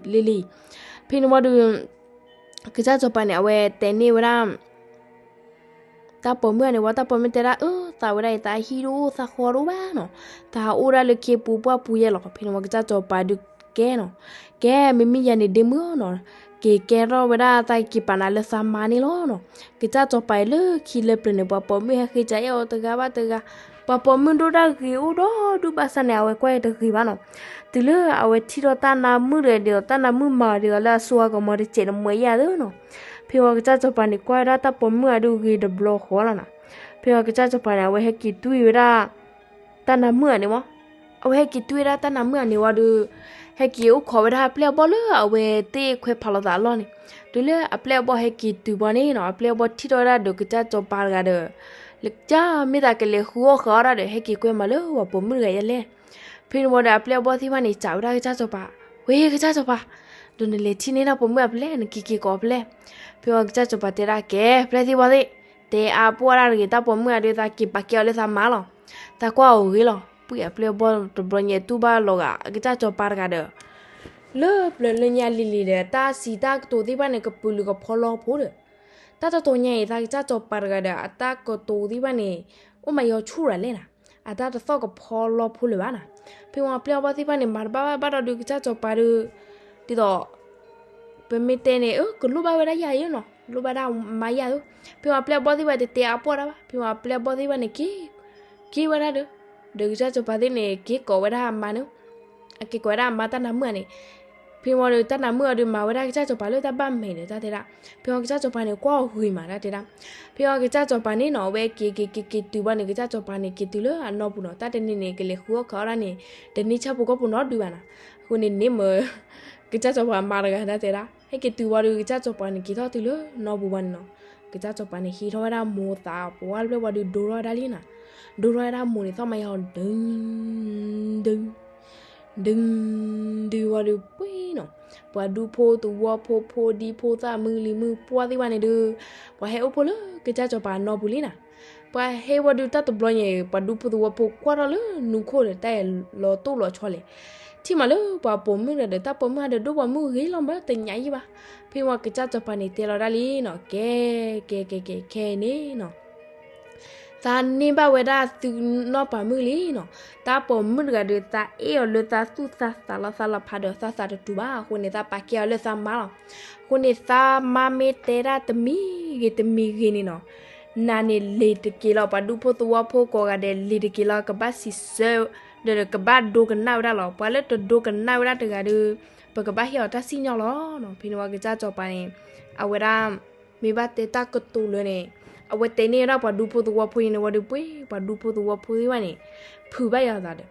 ၤလံၤ. ဖဲန့ၣ်ဝံၤဒီး ကစၢ်ကၠီၤပၤန့ၣ် အဝဲတဲန့ၢ်ဝဲဒၣ် တၢ်ပိာ်မုၣ်အန့ၣ်ဝံၤ တၢ်ပိာ်မုၣ်တဲဒၣ် အၢ သးဝဲဒၣ်အံၤ သးဟံၣ်တအိၣ်သးဃီတအိၣ်ဘၣ်နီၤ, သးဟးအိၣ်ဒၣ်လၢခ့ပူၤပှၢ်ပူၤယဲလီၤ. ဖဲန့ၣ်ဝံၤကစၢ်ကၠီၤပၤဒုးကဲနီၤ, ကဲ မ့မ့ၢ်ယၤန့ၣ်ဒ့မုၣ်နီၤ, က့ၤကဲထီၣ်ဝဲဒၣ်သးက့ၤပာ်နၤလၢသးမါန့ၣ်လီၤနီၤ. ကစၢ်ကၠီၤပၤအံၤလၢခံလၢပျၢၤန့ၣ် ပှၤပိာ်မုၣ်ဟဲဃ့ကၢအဲၣ်အီၤတဂၤဘၣ်တဂၤ, ပှၤပိာ်မုၣ်ဒိၣ်ဒၣ်ဂ့ၤအိၣ်ဒီးဒူၣ်ဘၣ်ဆၣ်န့ၣ် အဝဲကွၢ်အံၤတဂ့ၤဘၣ်နီၤ. တုၤလၢအဝဲထံၣ်ထီၣ်တၢ်နါမုၣ်တဂၤဒ်သိး တၢ်နါမုၣ်မၤအီၤဒ်သိးလၢအစိအကမီၤတစဲးတမှဲၤယၤသ့နီၤ. ဖဲဝံၤကစၢ်ကၠီၤပၤန့ၣ် ကွၢ်ဝဲဒၣ်တၢ်ပိာ်မုၣ်အဒုးဂ့ၤတဘျီဃီလီၤနၤ. ဖဲဝံၤကစၢ်ကၠီၤပၤန့ၣ် အဝဲဟဲက့ၤတွံၢ်ဝဲဒၣ် တၢ်နါမုၣ်အန့ၣ်မး, အဝဲဟဲက့ၤတွံၢ်ဝဲဒၣ်တၢ်နါမုၣ်အန့ၣ်ဝံၤဒီး ဟဲက့ၤအိၣ်ခိးဝဲဒၣ်အပျဲၢ်အဘီၣ်လၢအဝဲသ့ၣ်ခွဲးဖးလိာ်သးအလီၢ်န့ၣ်, တုၤလၢအပျဲၢ်အဘီၣ်ဟဲက့ၤတုၤဘၣ်န့ၣ်နီၤ, အပျဲၢ်အဘီၣ်ထံၣ်ထီၣ်ဝဲဒၣ်ဒီးကစၢ်ကၠီၤပၤတဂၤဒီး လၢကစၢ်မ့ၢ်သးကလဲၤဃုအီၣ်ဃုအီဒၣ်ဒီး ဟဲက့ၤကွဲမးလၢပှၤပိာ်မုၣ်တဂၤယဲလဲၣ်. ဖဲန့ၣ်ဝံၤဒီးအပျဲၢ်အဘီၣ်သ့ၣ်တဖၣ်န့ၣ် စံးဝဲဒၣ်ကစၢ်ကၠီၤပၤ, ဝဲကစၢ်ကၠီၤပၤ, ဒီးနလဲၤထံၣ်န့ၢ်တၢ်ပိာ်မုၣ်အဖဲလဲၣ်, နက့ၤက့ၤကိးဖဲလဲၣ်. ဖဲဝံၤကစၢ်ကၠီၤပၤတဲဒၣ်ကဲ ဖဲသ့ၣ်ဘီၣ်သ့ၣ်, တဲအါပှၢ်ဒၣ်တဂ့ၤ, တၢ်ပိာ်မုၣ်အဒုးသးက့ၤပာ်ကဲအီၤလၢသးမါလီၤ. သးကွၢ်အီၤဂ့ၤလီၤ. ပှၤအပျဲၢ်အဘီၣ်တဘျီညါတူၢ်ဘၣ်လီၤဂာ် ကစၢ်ကၠီၤပၤတဂၤဒီး လၢပျၢၤလၢညါလံၤလံၤဒီး တၢ်စံးတၢ်ကတိၤသ့ၣ်တဖၣ်န့ၣ် ကပုာ်လုးကဖီလီဖိဒီး တၢ်တတီၤညါအံၤ သးကစၢ်ကၠီၤပၤတဂၤဒီး အတၢ်ကတိၤသ့ၣ်တဖၣ်န့ၣ် အိၣ်မးယီၤဆူၣ်ရၤလဲၣ်နၤ, အတၢ်တသီၣ်ကဖီလီဖိလၢၤဘၣ်နၤ. ဖဲဝံၤအပျဲၢ်အဘီၣ်သ့ၣ်တဖၣ်န့ၣ် မၤတဘၣ်ဘၣ်ဘၣ်ဒီးဒုးကစၢ်ကၠီၤပၤဒီး ဒ်သိး ပမ့ၢ်တဲန့ၣ် အၢ ကလိၣ်ဘၣ်ဝဲဒၣ်ယၤယဲနီၤ, လိၣ်ဘၣ်ဒၣ်မါယၤသိး. ဖဲဝံၤအပျဲၢ်အဘီၣ်သ့ၣ်တဖၣ်တတဲအါပှၢ်ဒၣ်ဘၣ်. ဖဲဝံၤအပျဲၢ်အဘီၣ်သ့ၣ်တဖၣ်န့ၣ် က့ၤ က့ၤဝဲဒၣ်ဒီး ဒီးကစၢ်ကၠီၤပၤသ့ၣ်န့ၣ် က့ၤကိးဝဲဒၣ်အမါန့ၣ်, အက့ၤကိးဝဲဒၣ်အမါတၢ်နါမုၣ်အန့ၣ်. ဖဲဝံၤဒီးတၢ်နါမုၣ်အဒုးမၤဝဲဒၣ်ကစၢ်ကၠီၤပၤလၢတၢ်ဘၣ်မဲာ်ဒီးတၢ်တဲဒၣ်. ဖဲဝံၤကစၢ်ကၠီၤပၤန့ၣ် ကွၢ်အီၤဂ့ၤမးတၢ်တဲဒၣ်. ဖဲဝံၤကစၢ်ကၠီၤပၤန့ၣ်နီၤ အဝဲက့ၤက့ၤက့ၤက့ၤတုၤဘၣ်န့ၣ် ကစၢ်ကၠီၤပၤန့ၣ် က့ၤတုၤလၢအနီၢ်ပူၤနီၤ, တၢ်တနံၤန့ၣ် ကလဲၤဃုအီၣ်ခးအီၣ်ဒၣ်န့ၣ် တန့ၢ်ဆၣ်ဖိကီၢ်ဖိနီတဒုဘၣ်နၤ. အဃိန့ၣ်န့ၣ်မ့ၢ် ကစၢ်ကၠီၤပၤမါတဂၤတၢ်တဲဒၣ် ဟဲက့ၤတုၤဝံၤဒီး ကစၢ်ကၠီၤပၤန့ၣ် က့ၤထီၣ်တုၤလၢနီၢ်ပူၤဘၣ်န့ၣ်နီၤ, ကစၢ်ကၠီၤပၤန့ၣ် ဟံးထီၣ်ဝဲဒၣ်မိၢ်သးပှၢ်တဖျၢၣ်ဝံၤဒီး ဒိထီၣ်ဝဲဒၣ်လံနၤ. ဒိထီၣ်ဝဲဒၣ်မိၢ်န့ၣ် သီၣ်မၤယီၤ ဒု ဒု ဒု ဒုဝံၤဒီးပှ့ၤနီၤ, ပှၤဒူဖိသဝီဖိ ဖိဒံဖိသၣ် မုၢ်လံၤမုၢ်ပှၢ်သ့ၣ်တဖၣ်န့ၣ်ဒီး ပှၤဟဲအိၣ်ဖှိၣ်လၢကစၢ်ကၠီၤပၤနီၢ်ပူၤလံနၤ. ပှၤဟဲဝံၤဒီးတၢ်တဘျီညါအံၤ ပှၤဒူဖိသဝီဖိကွၢ်ထီၣ်လၢနူခိၣ်ဒီး တၢ်အဲၣ်လီၤတိၢ်လီၤဆီလဲၣ်. ထံၣ်မးလၢပှၤပိာ်မုၣ်တဂၤဒီး တၢ်ပိာ်မုၣ်တဂၤဒီး ဒိၣ်ပိာ်မုၣ်ဂ့ၤလီၤမး တညါယံၣ်ဘၣ်. ဖဲဝံၤကစၢ်ကၠီၤပၤန့ၣ် တဲလီၤဒၣ်လံနီၤ, ကဲ ကဲ ကဲ ကဲ ခဲအံၤန့ၣ်နီၤ သးန့ၢ်ဘၣ်ဝဲဒၣ်သုနီၢ်ပၤမုၣ်လံနီၤ. တၢ်ပိာ်မုၣ်တဂၤဒီး သးအဲၣ်အီၤလၢသးသူၣ်သးသးလီၤသးလီၤဖးဒီး သးသးတတူာ်ဘၣ်အဃိန့ၣ် သးပာ်ကဲအီၤလၢသးမါလီၤ. အဃိန့ၣ် သးမါမ့ၢ်တဲဒၣ်တမံၤဂ့ၤတမံၤဂ့ၤန့ၣ်နီၤ, နၤန့ၣ်လ့ၤတက့ၤလီၤ ပှၤဒူဖိသဝီဖိကိးဂၤဒဲး လ့ၤတက့ၤလီၤ ကဘၣ်စံးဆၢ ဒီးကဘၣ်ဒိကနၣ်ဝဲဒၣ်လီၤ. ပှၤလၢတဒိကနၣ်ဝဲဒၣ်တဂၤဒီး ပကဘၣ်ဟ့ၣ်အီၤတၢ်စံၣ်ညီၣ်လီၤနီၤ. ဖဲန့ၣ်ဝံၤကစၢ်ကၠီၤပၤန့ၣ် အဝဲဒၣ် မ့ၢ်ဘၣ်တဲတၢ်ကတိၤလၢန့ၣ် အဝဲတဲန့ၢ်ဝဲဒၣ်ပှၤဒူဖိသဝီဖိအံၤန့ၣ်ဝံၤဒီး ပှ့ၤ ပှၤဒူဖိသဝီဖိသ့ၣ်တဖၣ်န့ၣ် ဖုးဘၣ်ယၤသးဒီး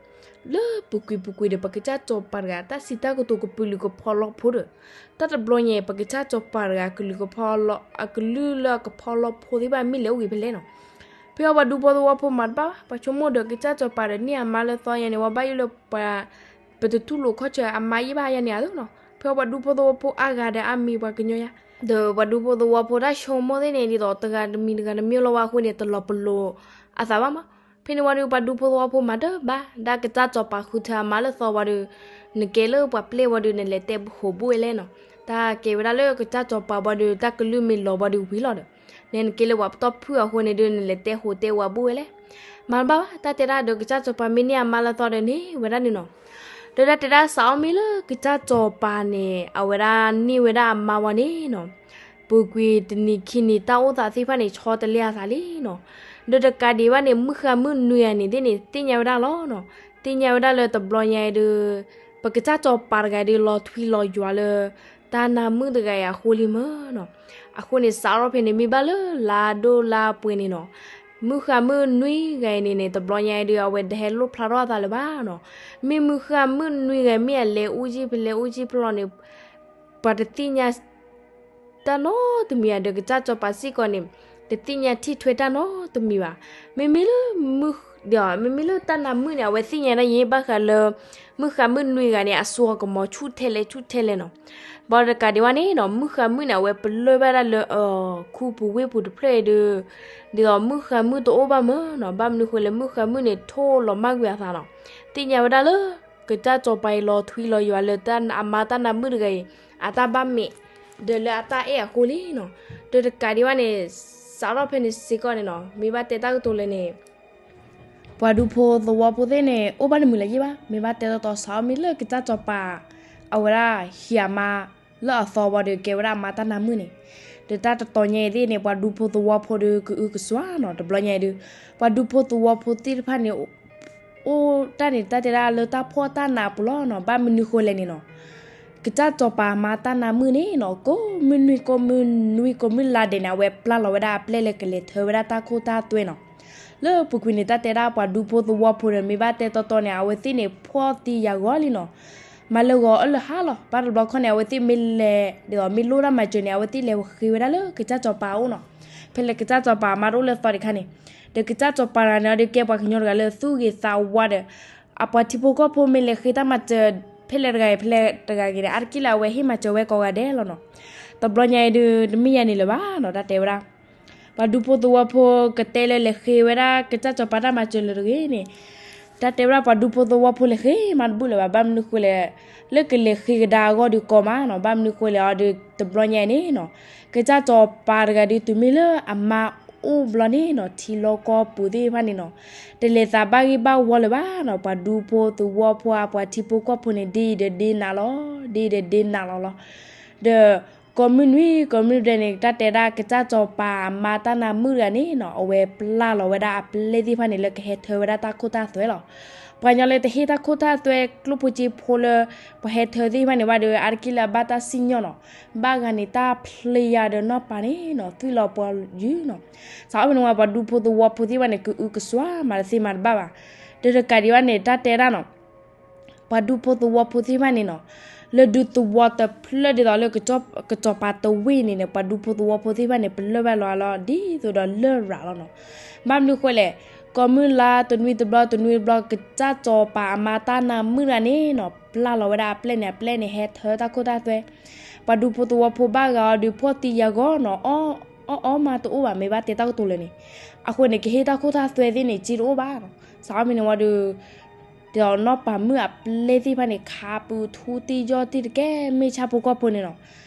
လၢပူၤကွံာ်ပူၤကွံာ်ဒီး ပကစၢ်ကၠီၤပၤတဂၤ တၢ်စံးတၢ်ကတိၤကပုာ်လုးကဖီလီဖိဒီး တၢ်တဘျီညါ ပကစၢ်ကၠီၤပၤတဂၤ ကလုာ်ကဖီလီ အကလုာ်လၢအကဖီလီဖိသ့ၣ်တဖၣ်မ့ၢ်လဲၤအိၣ်ဂ့ၤဖဲလဲၣ်နီၤ. ဖဲအံၤပှၤဒူဖိသဝီဖိမၤတဘၣ်ဘၣ်, ပှၤဆိကမိၣ်ဒီးကစၢ်စီၤပၤဒီးန့ၢ်အမါလၢသီယါန့ၣ် ဝဲဘၣ်ယိၣ်လၢပှၤ ပတတူၢ်လိာ်ခီၣ်ဆၢအမါယဲၢ်ဘၣ်ယါန့ၣ်အသိးနီၤ. ဖဲအံၤပှၤဒူဖိသဝီဖိအါဂၤဒီးအါမံၤပှၤကညီယါ, ဒီးပှၤဒူဖိသဝီဖိတၢ်ဆိကမိၣ်သ့ၣ်န့ၣ် ဒ်သိးတဂၤတမံၤတဂၤတမံၤလီၤဝဲအဃိန့ၣ် တလီၤပလိာ်အသးဘၣ်မး. ဖဲန့ၣ်ဝံၤဒီး ပှၤဒူဖိသဝီဖိမၤတဘၣ်, ဒၣ်ကစၢ်စီၤပၤဃုထၢအမါလၢသီဝံၤဒီး နကဲလၢပှၤပျဲၢ်ဝံၤဒီး နလဲၤတဲဟိးဘိၣ်ဝဲလဲၣ်နီၤ. တၢ်ကဲဝဲဒၣ်လၢကစၢ်စီၤပၤဝံၤဒီး တၢ်ကလုၢ်မ့ၢ်လီၤဝံၤဒီးဝံၤလီၤဒီး နကဲလၢပှၤပတီၢ်ဖုၣ်အဃိန့ၣ်ဒီး နလဲၤတဲဟိးတဲဝးဘိၣ်ဝဲလဲၣ်. မၤတဘၣ်ဘၣ်, တၢ်တဲဒၣ်ဒီးကစၢ်စီၤပၤမ့ၢ်န့ၢ်အမါလၢသီဒီးန့ၢ်ဝဲဒၣ်န့ၣ်နီၤ. ဒီးတၢ်တဲဒၣ်စးထီၣ်မ့ၢ်လၢကစၢ်စီၤပၤန့ၣ် အဝဲဒၣ်န့ၢ်ဝဲဒၣ်အမါဝံၤန့ၣ်နီၤ, ပူၤကွံာ်တနံၤခံနံၤ တၢ်အိၣ်သးသ့ၣ်တဖၣ်န့ၣ် ဆီတလဲအသးလံနီၤ. ဒီးတကးဒံးဘၣ်န့ၣ် မုၣ်ဃါမုၣ်နွံဂၤန့ၣ်သ့ၣ်န့ၣ် သ့ၣ်ညါဝဲဒၣ်လီၤနီၤ. သ့ၣ်ညါဝဲဒၣ်လၢတဘျီညါအံၤဒီး ပကစၢ်စီၤပၤတဂၤဒီး လီၤထွံလီၤယွၤလၢ တၢ်နါမုၣ်တဂၤအံၤအဃိလံမ့ၢ်နီၤ. အဃိန့ၣ် စးထီၣ်ဖဲန့ၣ် မ့ၢ်ဘၣ်လၢလါဒိၣ်လါပှဲၤန့ၣ်နီၤ, မုၣ်ဃါမုၣ်နွံဂၤအံၤန့ၣ်န့ၣ် တဘျီညါအံၤဒီး အဝဲတဟဲလိၣ်ဖျါထီၣ်အသးလၢၤဘၣ်နီၤ. မ့ၢ်မုၣ်ဃါမုၣ်နွံဂၤ မ့ၢ်အလဲၤအူကၠံဖဲလဲၤအူကၠံဖဲလီၤန့ၣ် ပှၤတသ့ၣ်ညါ တၢ်နီတမံၤဧါ, ဒီးကစၢ်စီၤပၤစ့ၢ်ကီးန့ၣ် တသ့ၣ်ညါထံၣ်ထွဲတၢ်နီတမံၤဘၣ်. မ့မ့ၢ်လၢ မ့မ့ၢ်လၢတၢ်နါမုၣ်န့ၣ် အဝဲသ့ၣ်ညါဒၣ်ယဲၢ်ဘၣ်ဃးလၢ မုၣ်ဃါမုၣ်နွံဂၤန့ၣ် အစိအကမီၤဆူၣ်ထဲလဲၣ်ဆူၣ်ထဲလဲၣ်နီၤ. ဘၣ်တကးဒံးဘၣ်န့ၣ်နီၤ, မုၣ်ဃါမုၣ်န့ၣ် အဝဲပလၢၢ်ဘၣ်ဒၣ်လၢ ခူပူၤဝ့ၢ်ပူၤတဖျၢၣ်အံၤဒီး ဒ်သိးမုၣ်ဃါမုၣ်တအိၣ်ဘၣ်မ့ၢ်နီၤ. ဘၣ်မနုၤဃိလဲၣ် မုၣ်ဃါမုၣ်န့ၣ် ထိၣ်လီၤမၢ်ကွံာ်အသးနီၤ. သ့ၣ်ညါဝဲဒၣ်လၢ ကစၢ်စီၤပၤအံၤလီၤထွံလီၤယွၤလၢအမါတၢ်နါမုၣ်တဂၤအံၤ အတၢ်ဘၣ်မ့ၢ် ဒီးလၢအတၢ်အဲၣ်အဃိလံနီၤ. ဒီးတကးဒံးဘၣ်န့ၣ် စးထီၣ်ဖဲန့ၣ်စ့ၢ်ကီးန့ၣ်နီၤ, မ့ၢ်ဘၣ်တဲတၢ်ကတိၤလဲၣ်န့ၣ် ပှၤဒူဖိသဝီဖိသ့ၣ်န့ၣ် အိၣ်ဘၣ်တမုာ်လၢၤယဲၢ်ဘၣ်. မ့ၢ်ဘၣ်တဲတီတီ စးထီၣ်မ့ၢ်လၢကစၢ်စီၤပၤ အဝဲဒၣ်ဟံးအမါလၢအသီဝံၤဒီး ကဲဝဲဒၣ်အမါတၢ်နါမုၣ်န့ၣ်, ဒီးတၢ်တတီၤညါအံၤသ့ၣ်န့ၣ် ပှၤဒူဖိသဝီဖိဒီး ကအုကစွါနီၤ. တဘျီညါအံၤဒီး ပှၤဒူဖိသဝီဖိသ့ၣ်တဖၣ်န့ၣ် အိၣ်တၢ်န့ၣ် တၢ်တဲဒၣ်လၢတၢ်ဖှီၣ်တၢ်နးအပူၤလီၤနီၤ. ဘၣ်မနုၤဃိလဲၣ်န့ၣ်နီၤ, ကစၢ်စီၤပၤအမါတၢ်နါမုၣ်န့ၣ်နီၤ ကိးမုၢ်နွံကိးမုၢ်နွံကိးမုၢ်လါဒဲးန့ၣ် အဝဲပျၢ်လီၤဝဲဒၣ်အပျဲၢ်လၢကလဲၤထၢဝဲဒၣ်တၢ်ခိၣ်တၢ်သွဲနီၤ. လၢပူၤကွံာ်န့ၣ် တၢ်တဲဒၣ်ပှၤဒူဖိသဝီဖိန့ၣ် မ့ၢ်ဘၣ်တဲတီတီန့ၣ် အဝဲသ့ၣ်န့ၣ် ဖှီၣ်သံယာ်ဂီၤလံနီၤ. မၤလၢဂီၤအၢၣ်လၢဟါလီၤ. ဘၣ်တဘျီခီန့ၣ် အဝဲသ့ၣ်မ့ၢ်လဲၤ ဒ်သိးမ့ၢ်လိၣ်တၢ်မၤစၢၤန့ၣ် အဝဲသ့ၣ်လဲၤဃ့ဝဲဒၣ်လၢကစၢ်စီၤပၤအအိၣ်နီၤ. ဖဲလၢကစၢ်စီၤပၤအမါတအိၣ်လၢသီတခါန့ၣ်, ဒီးကစၢ်စီၤပၤတဂၤန့ၣ်ဒီး ကဲပှၤကညီတဂၤလၢသူၣ်ဂ့ၤသးဝါဒီး အပှၤထံဖိကီၢ်ဖိမ့ၢ်လဲၤဃ့တၢ်မၤစၢၤ ဖဲလဲၣ်တဂၤအံၤ ဖဲလဲၣ်တဂၤဂ့ၤန့ၣ် အါတက့ၢ်လၢအဝဲဟ့ၣ်မၤစၢၤဝဲကိးဂၤဒဲးလီၤနီၤ. တဘျီညါအံၤဒီး တမ့ၢ်ယၤန့ၣ်လၢၤဘၣ်နီၤ တၢ်တဲဝဲဒၣ် ပှၤဒူဖိသဝီဖိကတဲလၢလဲၤဃ့ဝဲဒၣ်ကစၢ်စီၤပၤတၢ်မၤစၢၤလၢတဂ့ၤန့ၣ်, တၢ်တဲဝဲဒၣ်ပှၤဒူဖိသဝီဖိလဲၤဃ့မးတဘူၣ်လၢၤဘၣ်. ဘၣ်မနုၤဃိလဲၣ်, လၢကလဲၤဃ့ကဒါအဂီၢ်ဒီးကီမးနီၤ. ဘၣ်မနုၤဃိလဲၣ်အီၤဒီး တဘျီညါအံၤန့ၣ်နီၤ, ကစၢ်စီၤပၤတဂၤဒီးတုၤမ့ၢ်လၢအမါအိၣ်ဘျီန့ၣ်နီၤ ထံလီၢ်ကီၢ်ပူၤသ့ၣ်တဖၣ်န့ၣ်နီၤ, တလဲၤသးဘၣ်ဂ့ၢ်ဘၣ်ဝီလၢၤဘၣ်နီၤ. ပှၤဒူဖိသဝီဖိအပှၤထံဖိကီၢ်ဖိန့ၣ် ဒ့ဒီးဒ့နးလီၤ, ဒ့ဒီးဒ့နးလီၤလီၤ. ဒီး ကိးမုၢ်နွံကိးမုၢ်ဒဲးန့ၣ် တၢ်တဲဒၣ်ကစၢ်စီၤပၤအမါတၢ်နါမုၣ်တဂၤန့ၣ်နီၤ အဝဲပျၢ်လီၤဝဲဒၣ်အပျဲၢ်သ့ၣ်တဖၣ်န့ၣ် လၢကဟဲထၢဝဲဒၣ်တၢ်ခိၣ်တၢ်သွဲလီၤ. ပှၤကညီလၢတဟ့ၣ်တၢ်ခိၣ်တၢ်သွဲကျိၣ်ဖိစ့ဖိလၢ ပှၤဟဲထၢသ့ၣ်တဖၣ်န့ၣ်ဘၣ်ဒီး အါတက့ၢ်လၢအဘၣ်တၢ်စံၣ်ညီၣ်နီၤ. ဘၣ်ဂၤန့ၣ်တၢ်ဖျ့ယၤဒီးနီၢ်ပၤန့ၣ်နီၤ သွံၣ်လီၤပှီၤယုာ်နီၤ. စးထီၣ်ဖဲန့ၣ်ဝံၤ ပှၤဒူဖိသဝီဖိသ့ၣ်တဖၣ်န့ၣ် ကအုကစွါ မၤတသ့မၤတဘၣ်ဘၣ်. ဒီးတကးဒံးဘၣ်န့ၣ် တၢ်တဲဒၣ်နီၤ ပှၤဒူဖိသဝီဖိသ့ၣ်တဖၣ်န့ၣ်နီၤ လၢဒူသဝီတဖျၢၣ်ဒ်သိးလၢ ကစီၤပၤတဝ့ၢ်န့ၣ်န့ၣ် ပှၤဒူဖိသဝီဖိသ့ၣ်တဖၣ်န့ၣ် ပလၢၢ်ဘၣ်လီၤလီၤ ဒ်သိးဒီးလရာ်လီၤနီၤ. ဘၣ်မနုၤဃိလဲၣ်, ကိးမုၢ်လါတနွံတဘျီ တနွံတဘျီ ကစၢ်စီၤပၤအမါတၢ်နါမုၣ်တဂၤန့ၣ်နီၤ ပျၢ်လီၤဝဲဒၣ်အပျဲၢ်န့ၣ် အပျဲၢ်န့ၣ် ဟဲထၢတၢ်ခိၣ်တၢ်သွဲ ပှၤဒူဖိသဝီဖိဘၣ်ဂၤအီၤဒီး ဖှီၣ်သံယာ်ဂီၤနီၤ အီၣ်အီၣ်မးတအိၣ်ဘၣ် မ့ၢ်ဘၣ်တဲတၢ်ကတိၤလဲၣ်န့ၣ်. အဃိန့ၣ် ကဟ့ၣ်တၢ်ခိၣ်တၢ်သွဲသ့ၣ်န့ၣ် စ့တအိၣ်ဘၣ်နီၤ. စးထီၣ်မ့ၢ်န့ၣ်ဝံၤဒီး ဒ်သိးနီၢ်ပၤမုၣ်အပျဲၢ်သ့ၣ်တဖၣ်န့ၣ် ခးပူၤထူတံၢ်ယီၢ်တံၢ်တကဲ မ့ၢ်ဆၣ်ဖိကီၢ်ဖိန့ၣ်နီၤ.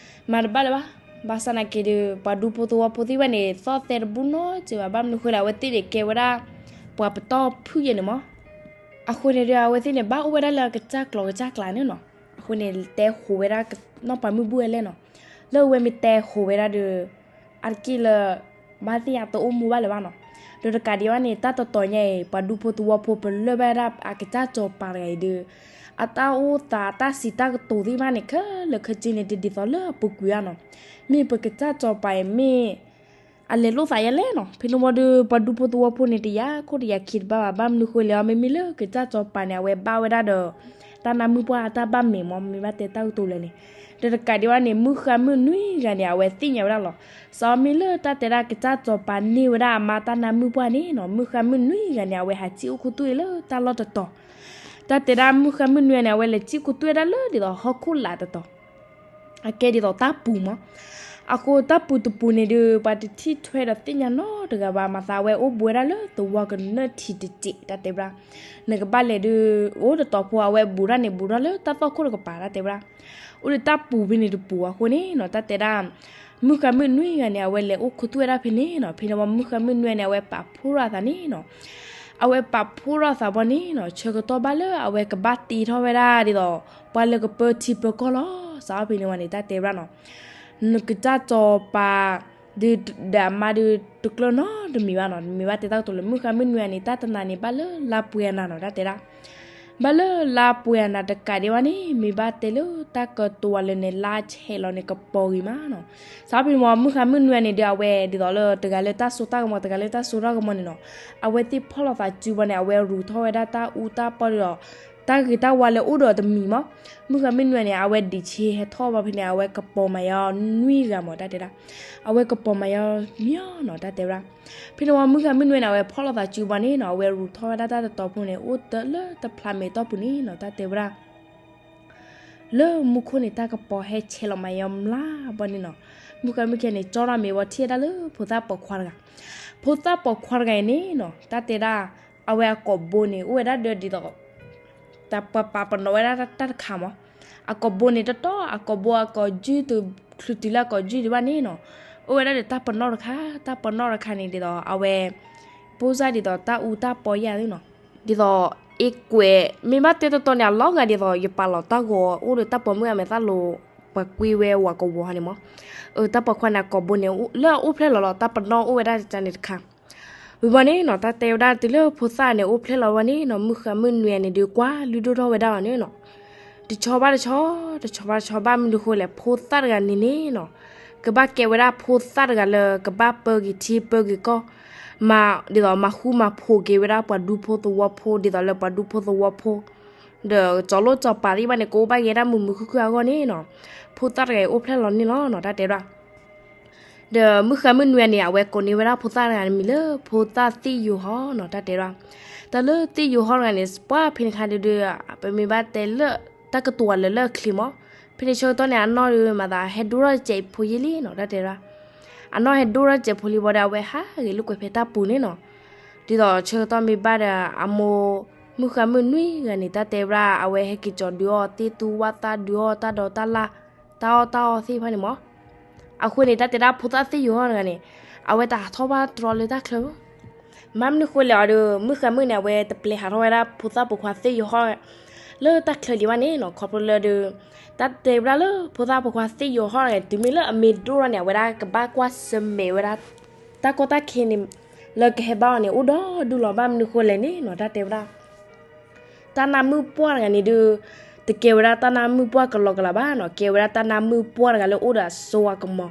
မၤတဘၣ်လၢၤဘၣ်. ဘၣ်ဆၣ်နာ်က့ဒီး ပှၤဒူဖိသဝီဖိသ့ၣ်တဖၣ်န့ၣ် သီၣ်သဲတဘူၣ်နီတစဲးဘၣ်. ဘၣ်မနုၤဃိလဲၣ် အဝဲသ့ၣ်န့ၣ်ကဲဝဲဒၣ် ပှၤပတီၢ်ဖုၣ်ယဲၢ်န့ၣ်မး. အဃိန့ၣ်ဒီး အဝဲသ့ၣ်န့ၣ် ဘၣ်အိၣ်ဝဲဒၣ်လၢအကစၢ်ကျိာ်ကစၢ်ကျးန့ၣ်နီၤ. အဃိန့ၣ် တဲဟိးဝဲဒၣ်နီၢ်ပၤမုၣ်ဘူၣ်ဝဲလဲၣ်နီၤ. လၢအဝဲမ့ၢ်တဲဟိးဝဲဒၣ်ဒီး အါတက့ၢ်လၢ ဘၣ်သ့ၣ်ညါတအိၣ်မူဘၣ်လၢၤဘၣ်နီၤ. ဒီးတကးဒံးဘၣ်န့ၣ် တၢ်တတီၤညါအံၤ ပှၤဒူဖိသဝီဖိပလၢၢ်ဘၣ်ဝဲဒၣ်အကစၢ်စီၤပၤတဂၤအံၤဒီး အတၢ်အိၣ်သးတၢ်စံးတၢ်ကတိၤသ့ၣ်တဖၣ်န့ၣ် ခဲလၢာ်ခဲဆ့န့ၣ် တဒ်သိးလၢအပူၤကွံာ်ဘၣ်နီၤ. မ့ၢ်ပကစၢ်စီၤပၤအံၤမ့ၢ် အလဲၤလိၣ်သးယဲၢ်လဲၣ်နီၤ. ဖဲန့ၣ်ဝံၤဒီး ပှၤဒူဖိသဝီဖိန့ၣ် တယာ်ခိၣ်တယာ်ခံတဘၣ်ဘၣ်. ဘၣ်မနုၤဃိလဲၣ် မ့မ့ၢ်လၢကစၢ်စီၤပၤန့ၣ် အဝဲဘၣ်ဝဲဒၣ်ဒီး တၢ်နါမုၣ်ပှၢ်အတၢ်ဘၣ်မဲာ်မး မ့ၢ်ဘၣ်တဲတၢ်ကတိၤလဲၣ်န့ၣ်. ဒီးတကးဒံးဘၣ်န့ၣ် မုၢ်ဃါမုၢ်နွံဂၤန့ၣ် အဝဲသ့ၣ်ညါဝဲဒၣ်လီၤ. စးမ့ၢ်လၢတၢ်တဲဒၣ်ကစၢ်စီၤပၤန့ၢ်ဝဲဒၣ်အမါတၢ်နါမုၣ်ပှၢ်န့ၣ်နီၤ, မုၢ်ဃါမုၢ်နွံဂၤန့ၣ် အဝဲဟးစံၣ်အိၣ်ခူသူၣ်အံၤလၢတၢ်လီၢ်တတီၤ, တၢ်တဲဒၣ်မုၢ်ဃါမုၢ်နွံဂၤန့ၣ် အဝဲလဲၤစံၣ်ခူသူၣ်ဝဲဒၣ်လၢဒ်သိးဟီၣ်ခိၣ်လာ်တတီၤ အကဲဒ်သိးတၢ်ပူၤမး. အဃိတၢ်ပူၤတပူၤန့ၣ်ဒီး ပှၤတထံၣ်ထွဲဒီးသ့ၣ်ညါနီတဂၤဘၣ်, မၤသးအဝဲအိၣ်ဘူးဝဲဒၣ်လၢသဝီကနၢၣ်ထံးတစဲး တၢ်တဲဝဲဒၣ်. နကဘၣ်လဲၤဒုး အိၣ်တတီၤဖိ အဝဲဘူးထီၣ်န့ၣ် ဘူးထီၣ်လၢတၢ်သီၣ်ခိၣ်တကပၤ တၢ်တဲဝဲဒၣ်. အိၣ်ဒီးတၢ်ပူၤဖဲန့ၣ်တပူၤအဃိန့ၣ်နီၤ, တၢ်တဲဒၣ် မုၢ်ဃါမုၢ်နွံဂၤန့ၣ် အဝဲလဲၤအိၣ်ခူသူၣ်ဝဲဒၣ်ဖဲန့ၣ်နီၤ. ဖဲန့ၣ်ဝံၤ မုၢ်ဃါမုၢ်နွံဂၤန့ၣ် အဝဲပာ်ဖှိၣ်ထီၣ်အသးန့ၣ်နီၤ. အဝဲပာ်ဖှိၣ်ထီၣ်အသးဘီန့ၣ်နီၤ, ဆၢကတီၢ်ဘၣ်လၢအဝဲကဘၣ်တ့ထီၣ်ဝဲဒၣ်ဒ်သိး ပှၤလၢကပၢထံပၢကီၢ်လီၤ. စးဖဲန့ၣ်ဝံၤန့ၣ် တၢ်တဲဝဲဒၣ်နီၤ, နကစၢ်စီၤပၤ ဒုးဒီးအမါဒုးတကျၢၤနီတမံၤဘၣ်နီၤ. မ့ၢ်ဘၣ်တဲတၢ်ကတိၤလၢမုၢ်ဃါမုၢ်နွံဂၤန့ၣ် တၢ်တနၤန့ၣ် ဘၣ်လၢလါပှဲၤအနၤနီၤ, တၢ်တဲဒၣ်. ဘၣ်လၢလါပှဲၤအနၤတကးဒံးဘၣ်န့ၣ် မ့ၢ်ဘၣ်တဲလၢတၢ်ကတိၤလၢန့ၣ် လါဆဲးလီၤန့ၣ် ကပီၤဂ့ၤမးနီၤ. စးဖဲန့ၣ်ဝံၤ မုၢ်ဃါမုၢ်နွံဂၤန့ၣ်ဒီး အဝဲဒ်သိးလၢတဂၤလၢတၢ်စိတၢ်ကမီၤ တဂၤလၢတၢ်စိတၢ်ကမီၤန့ၣ်နီၤ, အဝဲသ့ၣ်ဖီၣ်လိာ်သးစုဘီန့ၣ် အဝဲရူးထီၣ်ဝဲဒၣ်တၢ်အူတၢ်ပီၢ်ဒ်သိး တၢ်ဂ့ၤတၢ်ဝါလၢအိၣ်ဒီးတမံၤမး. မုၢ်ဃါမုၢ်နွံဂၤန့ၣ် အဝဲဒံးဆ့ဟဲထီၣ်ဘၣ်ဖဲန့ၣ် အဝဲကပီၤမၤယီၤနွံဂၤမး တၢ်တဲဒၣ်. အဝဲကပီၤမၤယီၤမးနီၤ တၢ်တဲဝဲဒၣ်. ဖဲန့ၣ်ဝံၤ မုၢ်ဃါမုၢ်နွံဂၤန့ၣ် အဝဲဖီၣ်လိာ်သးစုဘီန့ၣ်နီၤ, အဝဲရူးထီၣ်ဝဲဒၣ်တၢ်တတီၤဖိန့ၣ် အိၣ်တ့ၢ်လၢတဖျးမဲာ်တီၢ်ပူၤန့ၣ်နီၤ, တၢ်တဲဝဲဒၣ်. လၢမူခိၣ်န့ၣ် တၢ်ကပီၤဟဲဆဲးလီၤမၤယီၤမျါဘီန့ၣ်နီၤ, မုၢ်ဃါမုၢ်နွံဂၤန့ၣ် ကၠီထီၣ်မ့ၢ်ဝံၤထံၣ်ဝဲဒၣ်လၢဖိသၣ်ပိာ်ခွါတဂၤ. ဖိသၣ်ပိာ်ခွါတဂၤအံၤန့ၣ်နီၤ, တၢ်တဲဒၣ် အဝဲအကိာ်ဘိန့ၣ် အိၣ်ဝဲဒၣ်ဒီးဒ်သိး တၢ်ပှၤပာ်ပနီၣ်ဝဲဒၣ်တၢ်တခါမး. အကိာ်ဘိန့ၣ်တတီၤ အကိာ်ဘိအကိာ်ယုၢ်တချုးတုၤလၢအကိာ်ယုၢ်ဒံးဘၣ်န့ၣ်နီၤ, အိၣ်ဝဲဒၣ်ဒီးတၢ်ပနီၣ်တခါ, တၢ်ပနီၣ်တခါန့ၣ်ဒ်သိး အဝဲ ပိၢ်စၢ်ဒ်သိးတၢ်အူတၢ်ပီၢ်ယါသ့နီၤ, ဒ်သိး အ့ကွဲး မ့ၢ်ဘၣ်တဲတတီၤန့ၣ် အလီၤဂာ်ဒ်သိး ယပာ်လီၤတၢ်ဂီၤ အိၣ်ဒီးတၢ်ပိာ်မုၣ်အမဲာ်သၣ်လိၤ ပှၤကွံဝဲဝၤကဝီၤဟါန့ၣ်မး. တၢ်ပိာ်ခွါန့ၣ် အကိာ်ဘိန့ၣ် လၢအအိၣ်ဖျဲၣ်လီၤလီၤ တၢ်ပနီၣ်အိၣ်ဝဲဒၣ်တန့ၣ်တခါ ဝံၤဘီန့ၣ်နီၤ, တၢ်တဲဝဲဒၣ်တုၤလၢဖိသၣ်န့ၣ် အိၣ်ဖျဲၣ်လီၤဝဲန့ၣ်နီၤ, မုၢ်ဃါမုၢ်နွံဂၤန့ၣ်ဒုးကွၢ်လုၢ်ဒိၣ်ထီၣ်ဝဲဒၣ်အီၤန့ၣ်နီၤ, တဆီဘၣ်တဆီ, တဆီဘၣ်တဆီ ဘၣ်မနုၤဃိလဲၣ်, ဖိသၣ်တဂၤန့ၣ်န့ၣ်နီၤ, ကဘၣ်ကဲဝဲဒၣ်ဖိသၣ်တဂၤလၢ ကဘၣ်ပၢဂ့ၤထံပၢဂ့ၤကီၢ်, မၤဒ်သိးမၤဃူမၤဖိးက့ၤဝဲဒၣ်ပှၤဒူဖိသဝီဖိ ဒ်သိးလၢပှၤဒူဖိသဝီဖိ ဒီးစီၤလိၣ်စီၤပၤသ့ၣ်တဖၣ်န့ၣ် ကအိၣ်ဘၣ်က့ၤဝဲဒၣ်မုာ်မုာ်ခုၣ်ခုၣ်အဂီၢ်န့ၣ်နီၤ, ဖိသၣ်တဂၤအံၤအိၣ်ဖျဲၣ်လီၤန့ၣ်လီၤနီၤ, တၢ်တဲဒၣ်. ဒီးမုၢ်ဃါမုၢ်နွံဂၤန့ၣ် အဝဲကိးန့ၢ်ဝဲဒၣ်ဖိသၣ်တဂၤန့ၣ်မံၤလၢ ဖိသၣ်သ့ၣ်ယိၤဟီနီၤ, တၢ်တဲဒၣ်. တၢ်လၢသ့ၣ်ယိၤဟီတဂၤန့ၣ် ပှၤဖဲန့ၣ်ခါဒုးဒုး ပမ့ၢ်ဘၣ်တဲလၢ တၢ်ကတိၤဝဲလၢလၢၢ်ချံမး, ဖဲန့ၣ်ဆၢကတီၢ်န့ၣ် အနီၢ်ဒုးမၤသးဟဲဒိၣ်ထီၣ်စဲးဖိယံာ်လံနီၤ, တၢ်တဲဒၣ်. အနီၢ်ဟဲဒိၣ်ထီၣ်စဲးဖိလံဘီဒီး အဝဲဟးဂဲၤလိာ်ကွဲဖဲတၢ်ပူၤန့ၣ်နီၤ, ဒ်သိးဆၢကတီၢ်မ့ၢ်ဘၣ်ဒီး အမိၢ် မုၢ်ဃါမုၢ်နွံဂၤန့ၣ် တၢ်တဲဝဲဒၣ် အဝဲဟဲက့ၤကၠီၤဒုးအီၣ်သ့ၣ်သူဝၣ်သၣ် ဒုးအီၣ်တၢ်ဒိးတၢ်လၣ် တၢ်အီၣ်တၢ်အီသ့ၣ်တဖၣ်န့ၣ်မး. အဃိန့ၣ် တၢ်တဲဒၣ်ဖိသၣ်သ့ၣ်ယိၤဟီတဂၤန့ၣ် အဝဲတဟးထီၣ်ဘၣ်တြီလၢတၢ်ချၢဘၣ်. ဘၣ်မနုၤဃိလဲၣ်အီၤဒီး မုၢ်ဃါမုၢ်န့ၣ် အဝဲတပျဲဟးထီၣ်ဝဲဒၣ်ဖိသၣ်ပိာ်ခွါသ့ၣ်ယိၤဟီ လၢတၢ်ချၢဒံးဘၣ်န့ၣ်နီၤ, ခီဖျိလၢဒီး တၢ်တဲဝဲဒၣ်လၢဖိသၣ်ပိာ်ခွါသ့ၣ်ယိၤဟီတဂၤန့ၣ် တုၤမ့ၢ်လၢအမ့ၢ်ဒိၣ်ထီၣ်န့ၣ် အဝဲဒၣ်ကဘၣ်ကွၢ်ဆၢၣ်မဲာ်ဝဲဒၣ် တၢ်ကီတၢ်ခဲန့ၣ် လၢကဟဲဘၣ်အီၤန့ၣ် အိၣ်ဒီဒူၣ်လီၤ. ဘၣ်မနုၤဃိလဲၣ်န့ၣ်နီၤ တၢ်တဲဝဲဒၣ် တၢ်နါမုၣ်ပှၢ်တဂၤန့ၣ်ဒုး တကဲဝဲဒၣ်တၢ်နါမုၣ်ပှၢ်ကလီကလီဘၣ်နီၤ, ကဲဝဲဒၣ်တၢ်နါမုၣ်ပှၢ်တဂၤလၢအိၣ်ဒီးအစိအကမီၤ,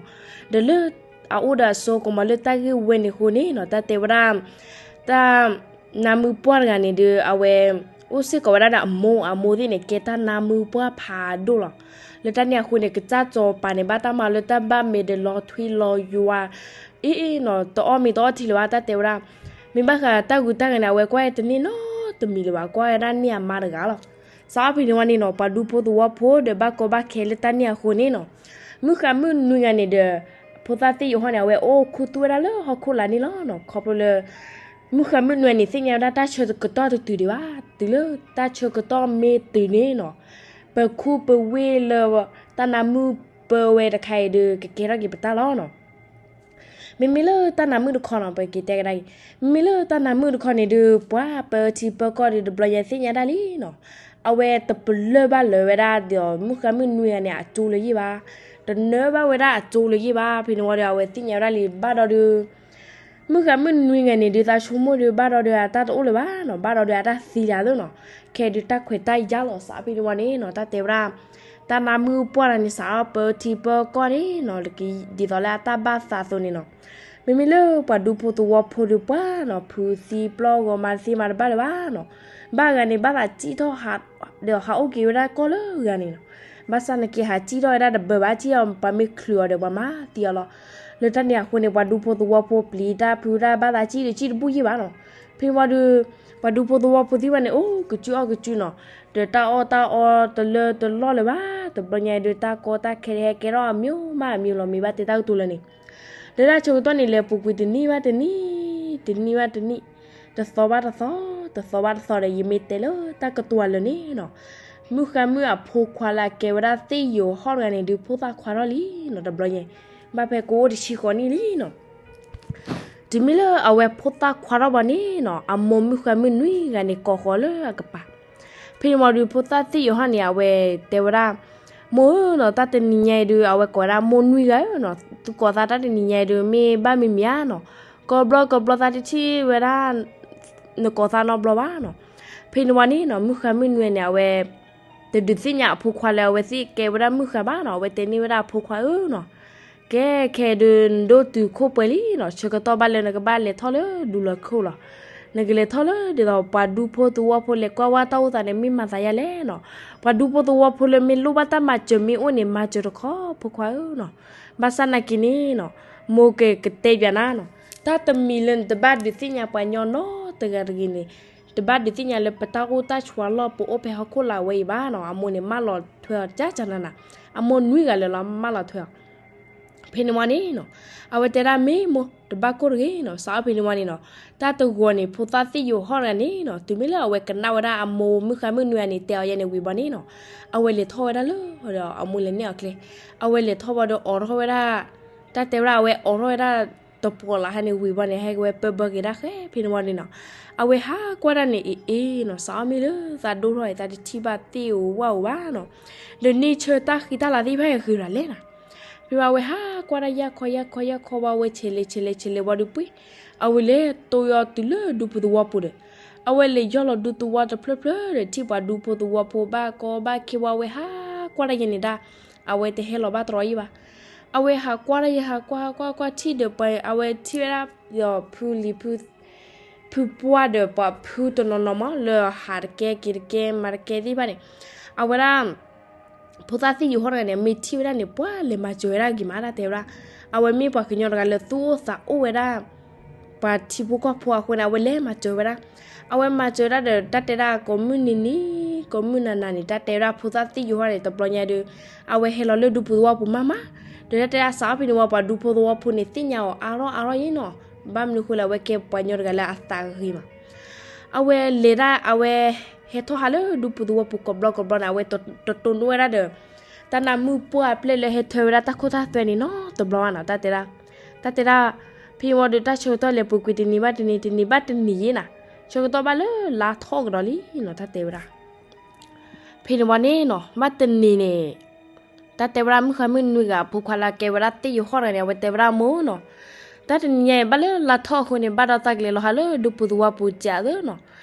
ဒီးလၢအအိၣ်ဒီးအစိအကမီၤလၢတၢ်ဂ့ၢ်ဝဲန့ၣ်အဃိန့ၣ်နီၤ, တၢ်တဲဝဲဒၣ် တၢ်နါမုၣ်ပှၢ်တဂၤန့ၣ်ဒုး အဝဲ အိၣ်စ့ၢ်ကီးဝဲဒၣ်ဒီးအမိၢ်, အမိၢ်သ့ၣ်န့ၣ် ကဲတၢ်နါမုၣ်ပှၢ်ဖးဒိၣ်လီၤ. လၢတၢ်န့ၣ်အဃိန့ၣ် ကစၢ်စီၤပၤန့ၣ် ဘၣ်တၢ်မၤလၢတၢ်ဘၣ်မဲာ်ဒီးလီၤထွံလီၤယွၤ အ့ၣ်နီၤ တအီၣ်မ့ၤတအီထံလၢၤဘၣ် တၢ်တဲဝဲဒၣ်. မ့ၢ်ဘၣ်ဃးတၢ်ဂုၤတၢ်ဂၤန့ၣ် အဝဲကွၢ်တန့ၢ်နီတမံၤလၢၤဘၣ်, ကွၢ်ဝဲဒၣ်န့ၢ်အမါတဂၤလီၤ. စးဖဲန့ၣ်ဝံၤန့ၣ်နီၤ ပှၤဒူဖိသဝီဖိဒီးဘၣ်ကီဘၣ်ခဲလၢတၢ်န့ၣ်အဃိန့ၣ်နီၤ, မုၢ်ဃါမုၢ်နွံဂၤန့ၣ်ဒီး ဖိသၣ်သ့ၣ်ယိၤဟီန့ၣ် အဝဲအိၣ်ခူသူၣ်ဝဲဒၣ်လၢဟီၣ်ခိၣ်လာ်န့ၣ်လီၤနီၤ. ခီဖျိလၢ မုၢ်ဃါမုၢ်နွံန့ၣ် သ့ၣ်ညါဝဲဒၣ်တၢ်ဆၢကတီၢ်တတုၤဒံးဘၣ်, တုၤလၢတၢ်ဆၢကတီၢ်မ့ၢ်တုၤန့ၣ်နီၤ, ပခူပဝ့ၢ်လၢတၢ်နါမုၣ်ပၢဝဲတခါအံၤဒီး ကကဲထီၣ်က့ၤပတၢ်လီၤနီၤ. မ့မ့ၢ်လၢတၢ်နါမုၣ်တခီနီၤ ပက့ၤတဲကဒါက့ၤ, မ့မ့ၢ်လၢတၢ်နါမုၣ်တခီန့ၣ်ဒီး ပှၤပၢထံပၢကီၢ်ဒီး တဘျီညါသ့ၣ်ညါဒၣ်လံနီၤ. အဝဲတပလၢၢ်ဘၣ်လၢၤဝဲဒၣ်ဒီး မုၢ်ဃါမုၢ်နွံဂၤန့ၣ် အကၠိလၢယ့ၢ်ဘၣ်, တနၢဘၣ်ဝဲဒၣ်အကၠိလၢယ့ၢ်ဘၣ်. ဖဲန့ၣ်ဝံၤဒီး အဝဲသ့ၣ်ညါဝဲဒၣ်လံ ဘၣ်ဒီးဒုး မုၢ်ဃါမုၢ်နွံဂၤန့ၣ်ဒုး သးဆိကမိၣ်ဒီး ဘၣ်ဒီးဒုးအတၢ်တအိၣ်လၢၤဘၣ်နီၤ, ဘၣ်ဒီးဒုးအတၢ်သံလၢၤသ့နီၤ, ခဲဒုးတၢ်ခွဲးတၢ်ယာ်လီၤ. စးဖဲန့ၣ်ဝံၤန့ၣ်နီၤ တၢ်တဲဝဲဒၣ် တၢ်နါမုၣ်ပှၢ်တဂၤန့ၣ် စးထီၣ်ပၢထံပၢကီၢ်န့ၣ်နီၤ, ဒ်သိးလၢအတၢ်ဘၣ်သးအသိးန့ၣ်နီၤ, မ့မ့ၢ်လၢပှၤဒူဖိသဝီဖိဒီးပှၤနီၤ ဖုသံပျီၢ်ဂီၤမၤတသ့မၤတဘၣ်လၢၤဘၣ်နီၤ, ဘၣ်ဂၤန့ၣ် ဘၣ်သးစံၣ်ထီၣ်ဟး ဒီးဟးအိၣ်က့ၤဝဲဒၣ်ကီၢ်လၢဂၤန့ၣ်နီၤ, ဘၣ်ဆၣ်နက့ၤဟးစံၣ်ထီၣ်ဝဲဒၣ်တဘၢဘၣ် စံၣ်အီၤ ပှၤမ့ၢ်ချုးအီၤဒီးပှၤမၤသံအီၤလီၤ. လၢတၢ်န့ၣ်အဃိန့ၣ် ပှၤဒူဖိသဝီဖိပျံၤတၢ်ဖုးတၢ်ဘၣ်သးစံၣ်ဒီးစံၣ်တဘူၣ်ယံၣ်ဘၣ်နီၤ. ဖဲန့ၣ်ဝံၤဒီး ပှၤဒူဖိသဝီဖိသ့ၣ်တဖၣ်န့ၣ် အိၣ်ကစုအီၣ်ကစုနီၤ, ဒီးတၢ်အီၣ်တၢ်အီတလၢတလီၢ်လၢၤဘၣ်. တဘျီညါအံၤဒီး တၢ်ကီတၢ်ခဲဟဲကဲထီၣ်အမျိုးမးအမျိုးလီၤ. မ့ၢ်ဘၣ်တဲတၢ်ကတိၤလၢန့ၣ် လၢတၢ်ဆၢကတီၢ်န့ၣ် လဲၤပူၤကွံာ်တနံၣ်ဘၣ်တနံၣ်, တနံၣ်ဘၣ်တနံၣ်, တသီဘၣ်တသီ, တသီဘၣ်တသီဒီး ယမ့ၢ်တဲလၢတၢ်ကတိၤအလၢာ်န့ၣ်နီၤ, မုၣ်ဃါမုၣ်အဖိခွါလၢအကဲဝဲဒၣ်သ့ၣ်ယိၤဟီၣ်တဂၤန့ၣ်ဒုး ဖိသၣ်ခွါထီၣ်လံနီၤ. တဘျီညါ ဘၣ်ဖဲကအိၣ်တဆံဃိးနံၣ်လံနီၤ. တုၤမ့ၢ်လၢအဝဲဖိသၣ်ခွါထီၣ်ဘၣ်န့ၣ်နီၤ, အမိၢ်မုၣ်ဃါမုၣ်နွံဂၤန့ၣ် ကိးဃီၤလၢအကပၤ. ဖဲန့ၣ်ဝံၤဒီး ဖိသၣ်သ့ၣ်ယိၤဟီၣ်န့ၣ် အဝဲတဲဝဲဒၣ်, မိၢ်ဧၢနီၤ, တၢ်တနံၤညါအံၤဒီး အဝဲကိးဝဲဒၣ်မိၢ်နွံဂၤဧၢနီၤ, သုကိးသးတၢ်တနံၤညါအံၤဒီး မ့ၢ်ဘၣ်မံၤမံၤဧါနီၤ, ကိးဘျီကိးဘျီသးတထံၣ်ဝဲဒၣ် နကိးသးနီတဘျီဘၣ်နီၤ. ဖဲန့ၣ်ဝံၤန့ၣ်နီၤ, မုၣ်ဃါမုၣ်နွံဂၤန့ၣ် အဝဲ တဒုးသ့ၣ်ညါအဖိခွါလၢအဝဲသ့ၣ်ကဲဝဲဒၣ်မုၣ်ဃါဘၣ်နီၤ. အဝဲတဲန့ၢ်ဝဲဒၣ်အဖိခွါဧၢနီၤ, ကဲခဲဒီး နဒိၣ်တုၤခိၣ်ပှဲၤလံနီၤ, ဆၢကတီၢ်ဘၣ်လၢနကဘၣ်လဲၤထီၣ်လၢဒူလီၢ်ခိၣ်လီၤ. နကလဲၤထီၣ်လၢဒ်သိးပှၤဒူဖိသဝီဖိလဲၤကွၢ်ဝဲတၢ်အိၣ်သးန့ၣ် မ့ၢ်မၤသးယါလဲၣ်နီၤ. ပှၤဒူဖိသဝီဖိလၢမ့ၢ်လိၣ်ဘၣ်တၢ်မၤစၢၤမ့ၢ်အိၣ်န့ၣ် မၤစၢၤတခီဖိခွါဧၢနီၤ. ဘၣ်ဆၣ်နာ်က့န့ၣ်နီၤ, မိၢ်ကကတဲပၠးနၤနီၤ, တၢ်တမံၤလၢနတဘၣ်ဒုးသ့ၣ်ညါပှၤညီနီတဂၤတဂ့ၤန့ၣ်, တဘၣ်ဒုးသ့ၣ်ညါလၢပတၢ်အိၣ်တၢ်ဆိးလီၢ် ပအိၣ်ဖဲဟီၣ်ခိၣ်လာ်ဝဲအံၤဘၣ်နီၤ. အမိၢ်န့ၣ် မၢလီၤထွဲအီၤ ကၢကၢနၤနၤ, အမိၢ်နွံဂၤလၢာ်လီၤ မၢလီၤထွဲအီၤ. ဖဲန့ၣ်ဝံၤန့ၣ်နီၤ, အဝဲတဲဒၣ် မ့ၢ်မိၢ် တဘၣ်ကိၢ်တဂ့ၤနီၤ, စးထီၣ်ဖဲန့ၣ်ဝံၤန့ၣ်နီၤ, တၢ်တဂီၤန့ၣ် ဖိသၣ်သ့ၣ်ယိၤဟီၣ်တဂၤန့ၣ်နီၤ, တုၤမ့ၢ်လၢအဝဲကနၣ်ဝဲဒၣ်အမိၢ်မုၣ်ဃါမုၣ်နွံဂၤန့ၣ် တဲအီၤယဲန့ၣ်ဝံၤဘၣ်န့ၣ်နီၤ, အဝဲလဲၤထီၣ်ဝဲဒၣ်လၢ အမိၢ်လဲၤနဲၣ်အီၤကျဲ, အဝဲလဲၤထီၣ်ဘၣ်ဒီးအိးထီၣ်ဝဲဒၣ်, တၢ်တဲဝဲဒၣ်အဝဲအိးထီၣ်ဝဲဒၣ် တပှီၤလၢ်ဟဲန့ၣ်ဝံၤဘၣ်န့ၣ် ဟဲက့ၤဝဲပၢဘၢက့ၤဒၣ်ဃဲ ဖဲန့ၣ်ဝံၤန့ၣ်နီၤ, အဝဲဟးကွၢ်ဒၣ်န့ၣ် အ့ၣ်အ့ၣ်နီၤ, စးထီၣ်မ့ၢ်လၢသးဒိၣ်ထီၣ်အံၤ သးတထံၣ်ဘၣ်သ့ၣ်ဧိၤဝၣ်ဧိၤဘၣ်နီၤ, ဒီးန့ၢ်ဆၢတၢ်ဃံတၢ်လၤသ့ၣ်တဖၣ်အံၤဃ့ဒၣ်လဲၣ်နီၤ. ဖဲဝံၤအဝဲဟးကွၢ်ဒၣ်ယၢ်ခီယၢ်ခီယၢ်ခီဝံၤ အဝဲဆဲးလဲၤဆဲးလဲၤဆဲးလဲၤဝံၤဒီးပှ့ၤ, အဝဲလဲၤတိယီၤတုၤလၢဒူပူၤသဝီပူၤဒီး, အဝဲလဲၤယီၢ်လီၤဒူသဝီတဖျၢၣ်ဖျၢၣ်ဒီး ထံၣ်ပှၤဒူဖိသဝီဖိဘၣ်ကီဘၣ်ခဲဝံၤ အဝဲဟးကွၢ်ဒၣ်ယဲန့ၣ်ဒၣ်, အဝဲတဟဲလီၤဘၣ်တရီအံၤဘၣ်. အဝဲဟးကွၢ်ဒၣ်ယဲ ဟးကွၢ်ဟးကွၢ်ကွၢ်ထံၣ်ဒီး အဝဲထံၣ်ဝဲဒၣ် ဖုလံၤ ဖုပှၢ်ဒီးပှၤဖုတနီၤနီၤမး လၢဟးတကဲက့ၤတကဲမၤတကဲသ့ၣ်တဖၣ်န့ၣ်, အဝဲဒၣ် ဖိသၣ်သ့ၣ်ယိၤဟီၣ်တဂၤန့ၣ် မ့ၢ်ထံၣ်ဝဲဒၣ်န့ၣ် ပှၤလဲၤမၤစၢၤဝဲဒၣ်ဂ့ၤမး တၢ်တဲဝဲဒၣ်, အဝဲမ့ၢ်ပှၤကညီတဂၤလၢသူၣ်အိၣ်သးအိၣ်ဝဲဒၣ် ပှၤထံဖိကီၢ်ဖိအဃိန့ၣ် အဝဲလဲၤမၤစၢၤဝဲဒၣ်, အဝဲမၤစၢၤဝဲဒၣ်ဒီး တၢ်တဲဒၣ်ကိးမုၢ်နံၤနံၤ ကိးမုၢ်နၤနၤန့ၣ် တၢ်တဲဝဲဒၣ်ဖိသၣ်သ့ၣ်ယိၤဟီၣ်န့ၣ် တဘျီညါဒီး အဝဲဟဲလီၤလၢဒူပူၤသဝီပူၤမးမး, ဒီးတၢ်တဲဒၣ်စးထီၣ်ဖဲန့ၣ်ဝံၤ ပှၤဒူဖိသဝီဖိန့ၣ် သ့ၣ်ညါအီၤအါထီၣ်အါထီၣ်ယဲနီၤ, ဘၣ်မနုၤဃိလဲၣ် အဝဲကဲပှၤကညီတဂၤလၢအသးဂ့ၤမး အဝဲလဲၤဒၣ် အဝဲဟဲထီၣ်ဟးလၢဒူပူၤသဝီပူၤကိးဘျီကိးဘျီန့ၣ် အဝဲတတိၢ်နီၣ်ဝဲဒၣ်ဒီး တၢ်နၢ်မုၣ်ပှၢ်အပျဲၢ်လၢဟဲထၢဝဲဒၣ်တၢ်ခိၣ်တၢ်သွဲန့ၣ်နီတဘျီဘၣ်နီၤ, တၢ်တဲဒၣ်, တၢ်တဲဒၣ်, ဖဲဝံၤဒီးတၢ်ဆၢကတီၢ်လဲၤပူၤကွံာ်တနံၤဘၣ်တနံၤ တနံၤဘၣ်တနံၤယဲနီၤ, ဆၢကတီၢ်ဘၣ်လၢလါထီၣ်ကဒီးလံနီၤ တၢ်တဲဝဲဒၣ် ဖဲန့ၣ်ဝံၤန့ၣ်နီၤ ဘၣ်တနံၤန့ၣ် တၢ်တဲဝဲဒၣ်မုၣ်ဃါမုၣ်နွံဂၤအဖိခွါလၢအကဲဝဲဒၣ်သ့ၣ်ယိၤဟီၣ်တဂၤန့ၣ် အဝဲတဲဝဲဒၣ်မိၢ်နီၤ, တၢ်တနံၤညါအံၤ ဘၣ်လၢလါထီၣ်အဃိန့ၣ် ဘၣ်ဒီးသးကလဲၤလီၤဟးလၢဒူပူၤသဝီပူၤကးသ့နီၤ,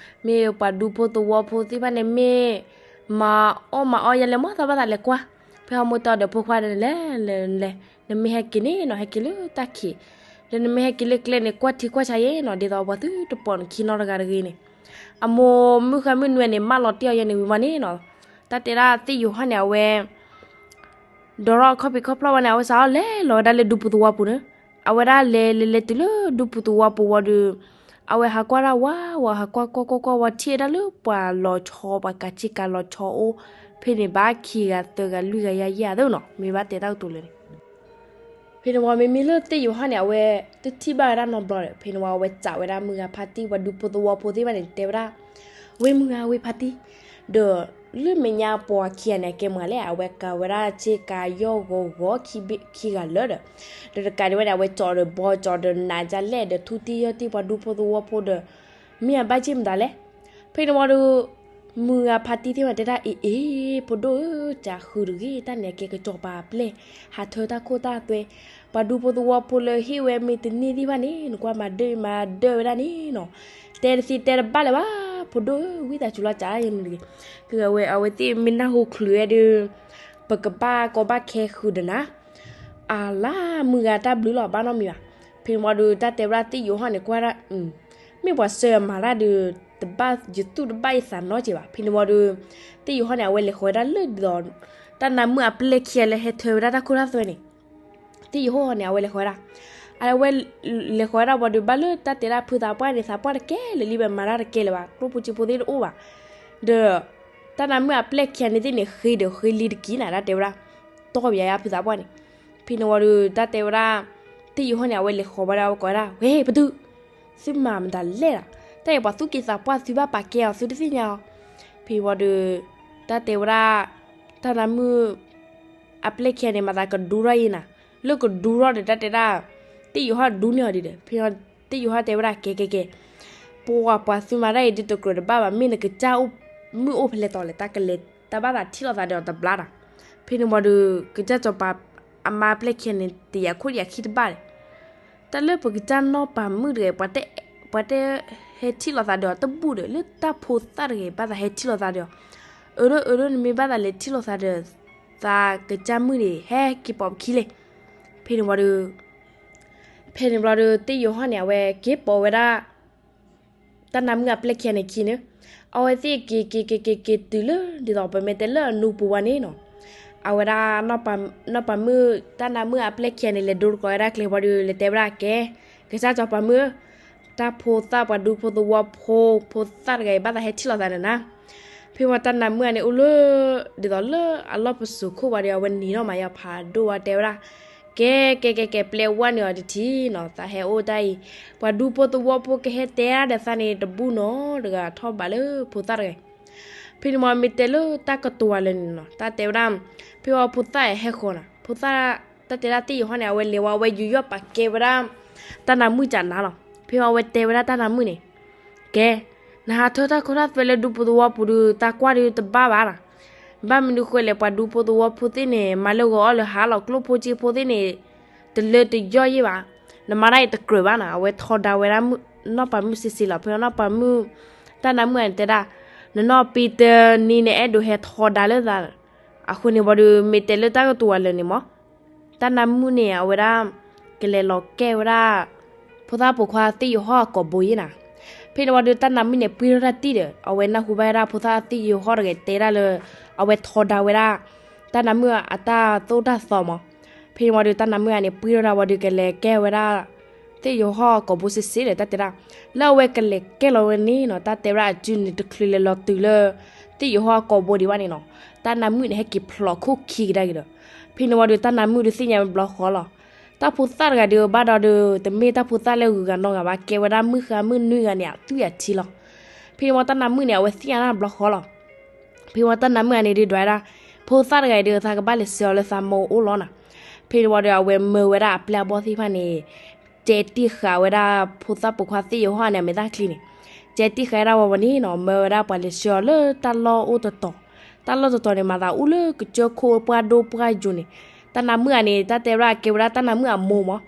မ့ၢ်ပှၤဒူဖိသဝီဖိသ့ၣ်တဖၣ်န့ၣ် မ့ၢ်မၤအီၣ်မၤအီယဲလဲၣ် မ်သးဘၣ်သးလဲၤကွၢ်, ဖဲဟီမိၢ်တဲအီၤဒီးဖိခွါဒီး လဲၤလဲၤလဲၤ, နမ့ၢ်ဟဲက့ၤန့ၣ်နီၤ ဟဲက့ၤလၢတၢ်ခံး, ဒီးနမ့ၢ်ဟဲက့ၤလၢကျဲန့ၣ် ကွၢ်ထံကွၢ်ဆးယဲနီၤ ဒ်သိးပှၤသုတပိာ်နခံနီတဂၤတဂ့ၤန့ၣ်, အမိၢ်မုၣ်ဃါမုၣ်နွံန့ၣ် မၢလီၤတ့ၢ်အီၤယဲန့ၣ်ဝံၤမးန့ၣ်နီၤ, တၢ်တဲဒၣ်သ့ၣ်ယိၤဟီၣ်န့ၣ် အဝဲ ဒီးထီၣ်ခီၣ်ဖံးခီၣ်ဖျီၣ်ဝဲန့ၣ် အဝဲစးထီၣ်လဲၤလီၤဝဲဒၣ်လၢဒူပူၤသဝီပူၤန့ၣ်, အဝဲဒၣ်လဲၤလဲၤလဲၤတုၤလၢဒူပူၤသဝီပူၤဝံၤဒီး, အဝဲဟးကွၢ်ဒၣ်ဝးဝး ဟးကွၢ်ကွၢ်ကွၢ်ကွၢ်ဝံၤ ထံၣ်ဝဲဒၣ်လၢပှၤလီၤဆီ ပှၤကးဆ့ကၤလီၤဆီအိၣ်ဖဲန့ၣ်ဘၣ် ခံဂၤသၢဂၤလွံၢ်ဂၤယဲၢ်ဂၤသ့နီၤ မ့ၢ်ဘၣ်တဲတၢ်ကတိၤလၢန့ၣ် ဖဲန့ၣ်ဝံၤ မ့မ့ၢ်လၢသ့ၣ်ယိၤဟီၣ်န့ၣ် အဝဲတထံၣ်ဘၣ်ဝဲဒၣ်နီတဘျီဒီး ဖဲန့ၣ်ဝံၤ အဝဲစံးဝဲဒၣ်မုၢ်ဂၤဖါတံၢ် ပှၤဒူဖိသဝီဖိသ့ၣ်တဖၣ်န့ၣ် တဲဝဲဒၣ်, ဝဲမုၢ်ဂၤဝဲဖါတံၢ်, ဒီးလၢမဲာ်ညါပှၤခံဂၤန့ၣ် အကဲမုၢ်ဂၤလဲၣ် အဝဲကၤဝဲဒၣ်ဆ့ကၤယီၢ်ဂီၤဂီၤ ခံဂၤလၢာ်ဒီး, ဒီးတကးဒံးဝဲန့ၣ် အဝဲကၠီဒီးဘီကၠီဒီးနးဒ်လဲၣ်ဒီး ထူတံၢ်ယီၢ်တံၢ်ပှၤဒူဖိသဝီဖိဒီး မ့ၢ်အဘၣ်က့ၢ်မတၤလဲၣ်. ဖဲန့ၣ်ဝံၤဒီး မုၢ်ဂၤဖါတံၢ်သ့ၣ်တဖၣ်တဲဒၣ် အ့ၣ်အ့ၣ် ဖိဒိၣ်ဧၢ, ကးဃုာ်တဂ့ၤ တၢ်န့ၣ်အကဲကစီၤပၤအပျဲၢ် ဟးထၢတၢ်ခိၣ်တၢ်သွဲ, ပှၤဒူဖိသဝီဖိလၢဟ့ၣ်ဝဲမ့ၢ်တန့ၢ်သ့ၣ်တဖၣ်န့ၣ် နကွၢ်မၤဒၢမၤဒၢဝဲဒၣ်န့ၣ်နီၤ, တဲတသ့တဲတဘၣ်လၢၤဘၣ် ဖိဒိၣ်ဧၢ, ဝံသးစူၤလီၤ ကးယဲန့ၣ်တဂ့ၤ, ကဝဲအဝဲသ့ၣ်မ့ၢ်နၢ်ဟူချုးဝဲဒီး ပကဘၣ်ကီဘၣ်ခဲဃုာ်ဒီးနၤ အလါမုၢ်ဂၤတၢ်ဘျုးလီၤ ဘၣ်နီတမံၤဘၣ်. ဖဲန့ၣ်ဝံၤဒီး တၢ်တဲဝဲဒၣ်သ့ၣ်ယိၤဟီၣ်န့ၣ် ကွၢ်ဒၣ်, မ့ၢ်ပှၤစၢၤအမၤတၢ်ဒီး တဘၣ်ယသူၣ်တဘၣ်ယသးနီတစဲးဘၣ်. ဖဲန့ၣ်ဝံၤဒီး သ့ၣ်ယိၤဟီၣ်န့ၣ် အဝဲလဲၤဃီၤဝဲဒၣ်လၢဒ်သိး တၢ်နါမုၣ်အပျဲၢ်ခံဂၤလၢဟဲထၢဝဲဒၣ်တၢ်ခိတၢ်သွဲန့ၣ်, သ့ၣ်ယဟီၣ်န့ၣ် အဝဲလဲၤဃီၤဝဲဒၣ်, အဝဲလဲၤဃီၤဝဲဒၣ်ဝံၤဒီး ဘၣ်လၢတၢ်တဲဒၣ်ဖုသးပှၢ်န့ၣ် သးပှၢ်တကဲလၢာ်လံ ဘၣ်မၤတၢ်တကဲလၢၤဘၣ်, ကျိၣ်ဖိစ့ဖိသ့ၣ်တအိၣ်ဘၣ်, ဒီး တၢ်နါမုၣ်အပျဲၢ်ခံဂၤန့ၣ်သ့ၣ်န့ၣ် ဃ့ဒီးဃ့လံတက့ၢ်နၤ တၢ်တဲဝဲဒၣ်, တီၢ်ဘၣ်ယၤဖုသးပှၢ်န့ၣ်, ဖဲန့ၣ်ဝံၤဒီး တၢ်တဲဝဲဒၣ်, သ့ၣ်ယဟီၣ်န့ၣ် အဝဲလဲၤဃီၤဝဲဒၣ် အဝဲကိးဝဲဒၣ် ဝဲ ပတုာ် သုမၤမတၤလဲၣ်လီၤ, တၢ်အံၤပှၤသူၣ်က့သးပှၢ် သုဘၣ်ပာ်ကဲအီၤ သုတသ့ၣ်ညါအီၤ, ဖဲဝံၤဒီး တၢ်တဲဝဲဒၣ်, တၢ်နါမုၣ် အပျဲၢ်ခံဂၤန့ၣ် မၤသးကဒူထီၣ်အံၤနၤ, လၢကဒူထီၣ်ဒီး တၢ်တဲဒၣ်, သ့ၣ်ယဟီၣ်ဒူန့ၢ်အီၤဒံးဒီး ဖဲသ့ၣ်ယဟီၣ်တဲဝဲဒၣ် ကဲကဲကဲ, ပှၤပှၤသုမၤတၢ်အံၤဒုးတကြၢးတဘၣ်ဘၣ် မ့ၢ်နကစၢ်အိၣ်မုၣ်အိၣ်ဖဲလဲၣ်တီၤလဲၣ် တၢ်ကလဲၤတၢ်ဘၣ်သးထံၣ်လိာ်သးဒီးအီၤတဘျါတၢ်, ဖဲန့ၣ်ဝံၤဒီး ကစၢ်စီၤပၤ အမါအပျဲၢ်ခံဂၤန့ၣ် တယာ်ခိၣ်တယာ်ခံတဘၣ်ဒီး တၢ်လၢပကစၢ်နီၢ်ပၤမုၣ်တဂၤ ပှၤတဟဲထံၣ်လိာ်သးဒီးအီၤတဘူၣ်ဒီး လၢတၢ်ဖိသၣ်တဂၤ ဘၣ်သးဟဲထံၣ်လိာ်သးဒီးအီၤ, အၢ အၢ နမ့ၢ်ဘၣ်သးလဲၤထံၣ်လိာ်သးဒီး သးကစၢ်မုၣ်န့ၣ် ဟဲက့ၤပိာ်ပခံလဲၣ်, ဖဲန့ၣ်ဝံၤဒီး ဖဲန့ၣ်ဘျီဒီး သ့ၣ်ယိၤဟီၣ်န့ၣ် အဝဲက့ၤပိာ်ဝဲဒၣ် တၢ်နါမုၣ်အပျဲၢ်ခံဂၤန့ၣ်ခံန့ၣ်, အဝဲသ့ၣ်က့ၤက့ၤက့ၤက့ၤက့ၤတုၤလၢ ဒ်သိးပမ့ၢ်တဲလၢအနူပူၤဝဲန့ၣ်နီၤ, အဝဲဒၣ် နီၢ်ပၤမုၣ် တၢ်နါမုၣ်အပျဲၢ်ခံဂၤန့ၣ် လဲၤဒိတကိးဝဲဒၣ်ကျဲဘျီဒီး လဲၤတဲဝဲဒၣ်ကဲ, ကစၢ်စီၤပၤမုၣ်, တၢ်ဖိသၣ်ပှၤဒူဖိသဝီဖိ ဖိသၣ်တဂၤအံၤ ဘၣ်သးဟဲထံၣ်လိာ်သးန့ၣ်နၤ, ဖဲဝံၤတၢ်နါမုၣ်ဂၤန့ၣ် အိၣ်လၢ ဒ်သိးလၢအလီၢ်ပစိာ်ခိၣ်ဝံၤဒီး အဝဲနံၤထီၣ်မးယဖးဒိၣ်ဝဲတဲဝဲဒၣ်, ကဲ ကဲ ကဲ ကဲ ပျဲဝဲန့ၢ်အီၤတထံၣ်နီၤ, သးဟဲအိၣ်တၢ်အံၤ, ပှၤဒူဖိသဝီဖိကဟဲတဲဒၣ်ဒီးသးန့ၣ် တဘူၣ်နီတဂၤထီၣ်ဘးလၢဖိသၣ်တဂၤ ဖဲန့ၣ်မ့ၢ်မ့ၢ်တဲလၢတၢ်ကတိၤဝဲလၢာ်န့ၣ်နီၤ, တၢ်တဲဝဲဒၣ်, ဖဲဝံၤဖိသၣ်ဟဲဃီၤနၤ, ဖိသၣ်, တၢ်တဲဒၣ်သ့ၣ်ယိၤဟီၣ်န့ၣ် အဝဲလဲၤဝဲ အဝဲယူးယီၣ်ပာ်ကဲဝဲဒၣ် တၢ်နါမုၣ်ကနၤလီၤ. ဖဲဝံၤအဝဲတဲဝဲဒၣ်တၢ်နါမုၣ်န့ၣ်, ကဲ, နဟးထၢတၢ်ခိတၢ်သွဲလၢဒူဖိသဝီပူၤဒီး သးကွၢ်ဒီးတဘၣ်ဘၣ်နီၤ, ဘၣ်မနုၤဃိလဲၣ် ပှၤဒူဖိသဝီဖိသ့ၣ်န့ၣ် မၤလၢဂီၤအီၣ်လၢဟါလီၤ, ကျိၣ်ဖိစ့ဖိသ့ၣ်န့ၣ် တလၢတယီၢ်ယဲၢ်ဘၣ်, နမၤတၢ်အံၤတကြၢးဘၣ်နီၤ, အဝဲထီဒါဝဲဒၣ် နီၢ်ပၤမုၣ်စ့စ့လီၤ. ဖဲဝံၤနီၢ်ပၤမုၣ်, တၢ်နါမုၣ်ဂၤန့ၣ်တဲဒၣ်, နနီၢ်ပံတနံၤန့ၣ် အဲၣ်ဒိးဟဲထီဒါလၢသး, အဃိန့ၣ်ဝံၤဒီး မ့ၢ်တဲလၢတၢ်ကတိၤဝဲလၢာ်န့ၣ်မ့ၢ် တၢ်နါမုၣ်န့ၣ် အဝဲဒၣ် ကလဲၤလီၤကဲဝဲဒၣ် ဖိသၣ်ပိာ်ခွါသ့ၣ်ယိၤဟီၣ်အကိာ်ဘိယဲၢ်နၤ, ဖဲန့ၣ်ဝံၤဒီးတၢ်နါမုၣ်န့ၣ် ပှံၢ်ထီၣ်တၢ်တံၢ်ဒီး အဝဲနၢ်ဟူဘၣ်ဝဲဒၣ်ဖိသၣ်သ့ၣ်ယိၤဟီၣ်တဂၤတဲဒၣ်လၢ အဝဲထီဒါဝဲဒၣ် တၢ်နါမုၣ်အတၢ်သိၣ်တၢ်သီမး, ဖဲန့ၣ်ဝံၤဒီးတၢ်နါမုၣ်ဂၤန့ၣ် ပှံၢ်ထီၣ်တၢ်ဝံၤဒီး ကလဲၤကဲဝဲဒၣ် သ့ၣ်ယိၤဟီၣ်အကိာ်ဘိစ့စ့ဒီး တၢ်တဲဒၣ်, လၢအဝဲကလဲၤကဲလီၤဝဲန့ၣ်နီၤ တၢ်တဲဝဲဒၣ်အစုန့ၣ် တချုးလဲၤလီၤတုၤလၢ သ့ၣ်ယိၤဟီၣ်အကိာ်ဘိဒံးဘၣ်န့ၣ်နီၤ, တၢ်နါမုၣ်န့ၣ် ဟဲက့ၤဖျိးခိၣ်ခံကဒါက့ၤဒီး, ဖဲန့ၣ်ဝံၤဒီးတၢ်နါမုၣ်ဒုးသ့ၣ်ညါဘျီဃီလီၤ. တၢ်ဖိသၣ်တဂၤဒီး ဘၣ်ဒီးဒီး တမ့ၢ်တၢ်ဖိသၣ်လၢဂုၤဂၤနီၢ်ဂၤဘၣ်, ကဲဝဲဒၣ်မုၣ်ဃါမုၣ်နွံဂၤန့ၣ် အသွံၣ်အထံလီၤ. ဖဲန့ၣ်ဝံၤတၢ်နါမုၣ်န့ၣ် အဝဲသ့ၣ်ညါတၢ်ဘျီဃီလီၤ. ဖဲဝံၤတၢ်နါမုၣ်ဂၤန့ၣ်ဒုးဒွးဝဲဒၣ်, ဖိသၣ်တဂၤအံၤဒီး သးကဘၣ်လဲၤဆှၢအီၤလၢသးမိၢ်အိၣ်လီၤနီၤ. ဖဲန့ၣ်ဝံၤဒီး အဝဲမၢဝဲဒၣ်အပျဲၢ်အဘီၣ်သ့ၣ်တဖၣ်န့ၣ် ကဲတံၢ်ဃာ်ဝဲဒၣ်ဖိသၣ်ပိာ်ခွါသ့ၣ်ယိၤဟီၣ်န့ၣ် အမဲာ်သၣ်ချံန့ၣ်, ကဲတံၢ်ဃာ်ဝဲဒၣ်ဝံၤဝံၤန့ၣ်နီၤ မၢဝဲဒၣ်ပှၤလဲၤဆှၢအီၤလၢတၢ်လီၢ်အိၣ်တတီၤ, တၢ်လီၢ်တတီၤန့ၣ် မၤသးအိၣ်လၢကစၢၢ်ခိၣ်ပှၢ်ဒိၣ်ပှၢ်ယိာ်န့ၣ်, တၢ်နါမုၣ်ဂၤန့ၣ် တၢ်တဲဝဲဒၣ်ကဲဝဲဒၣ်တၢ်နါမုၣ်အမိၢ်မး.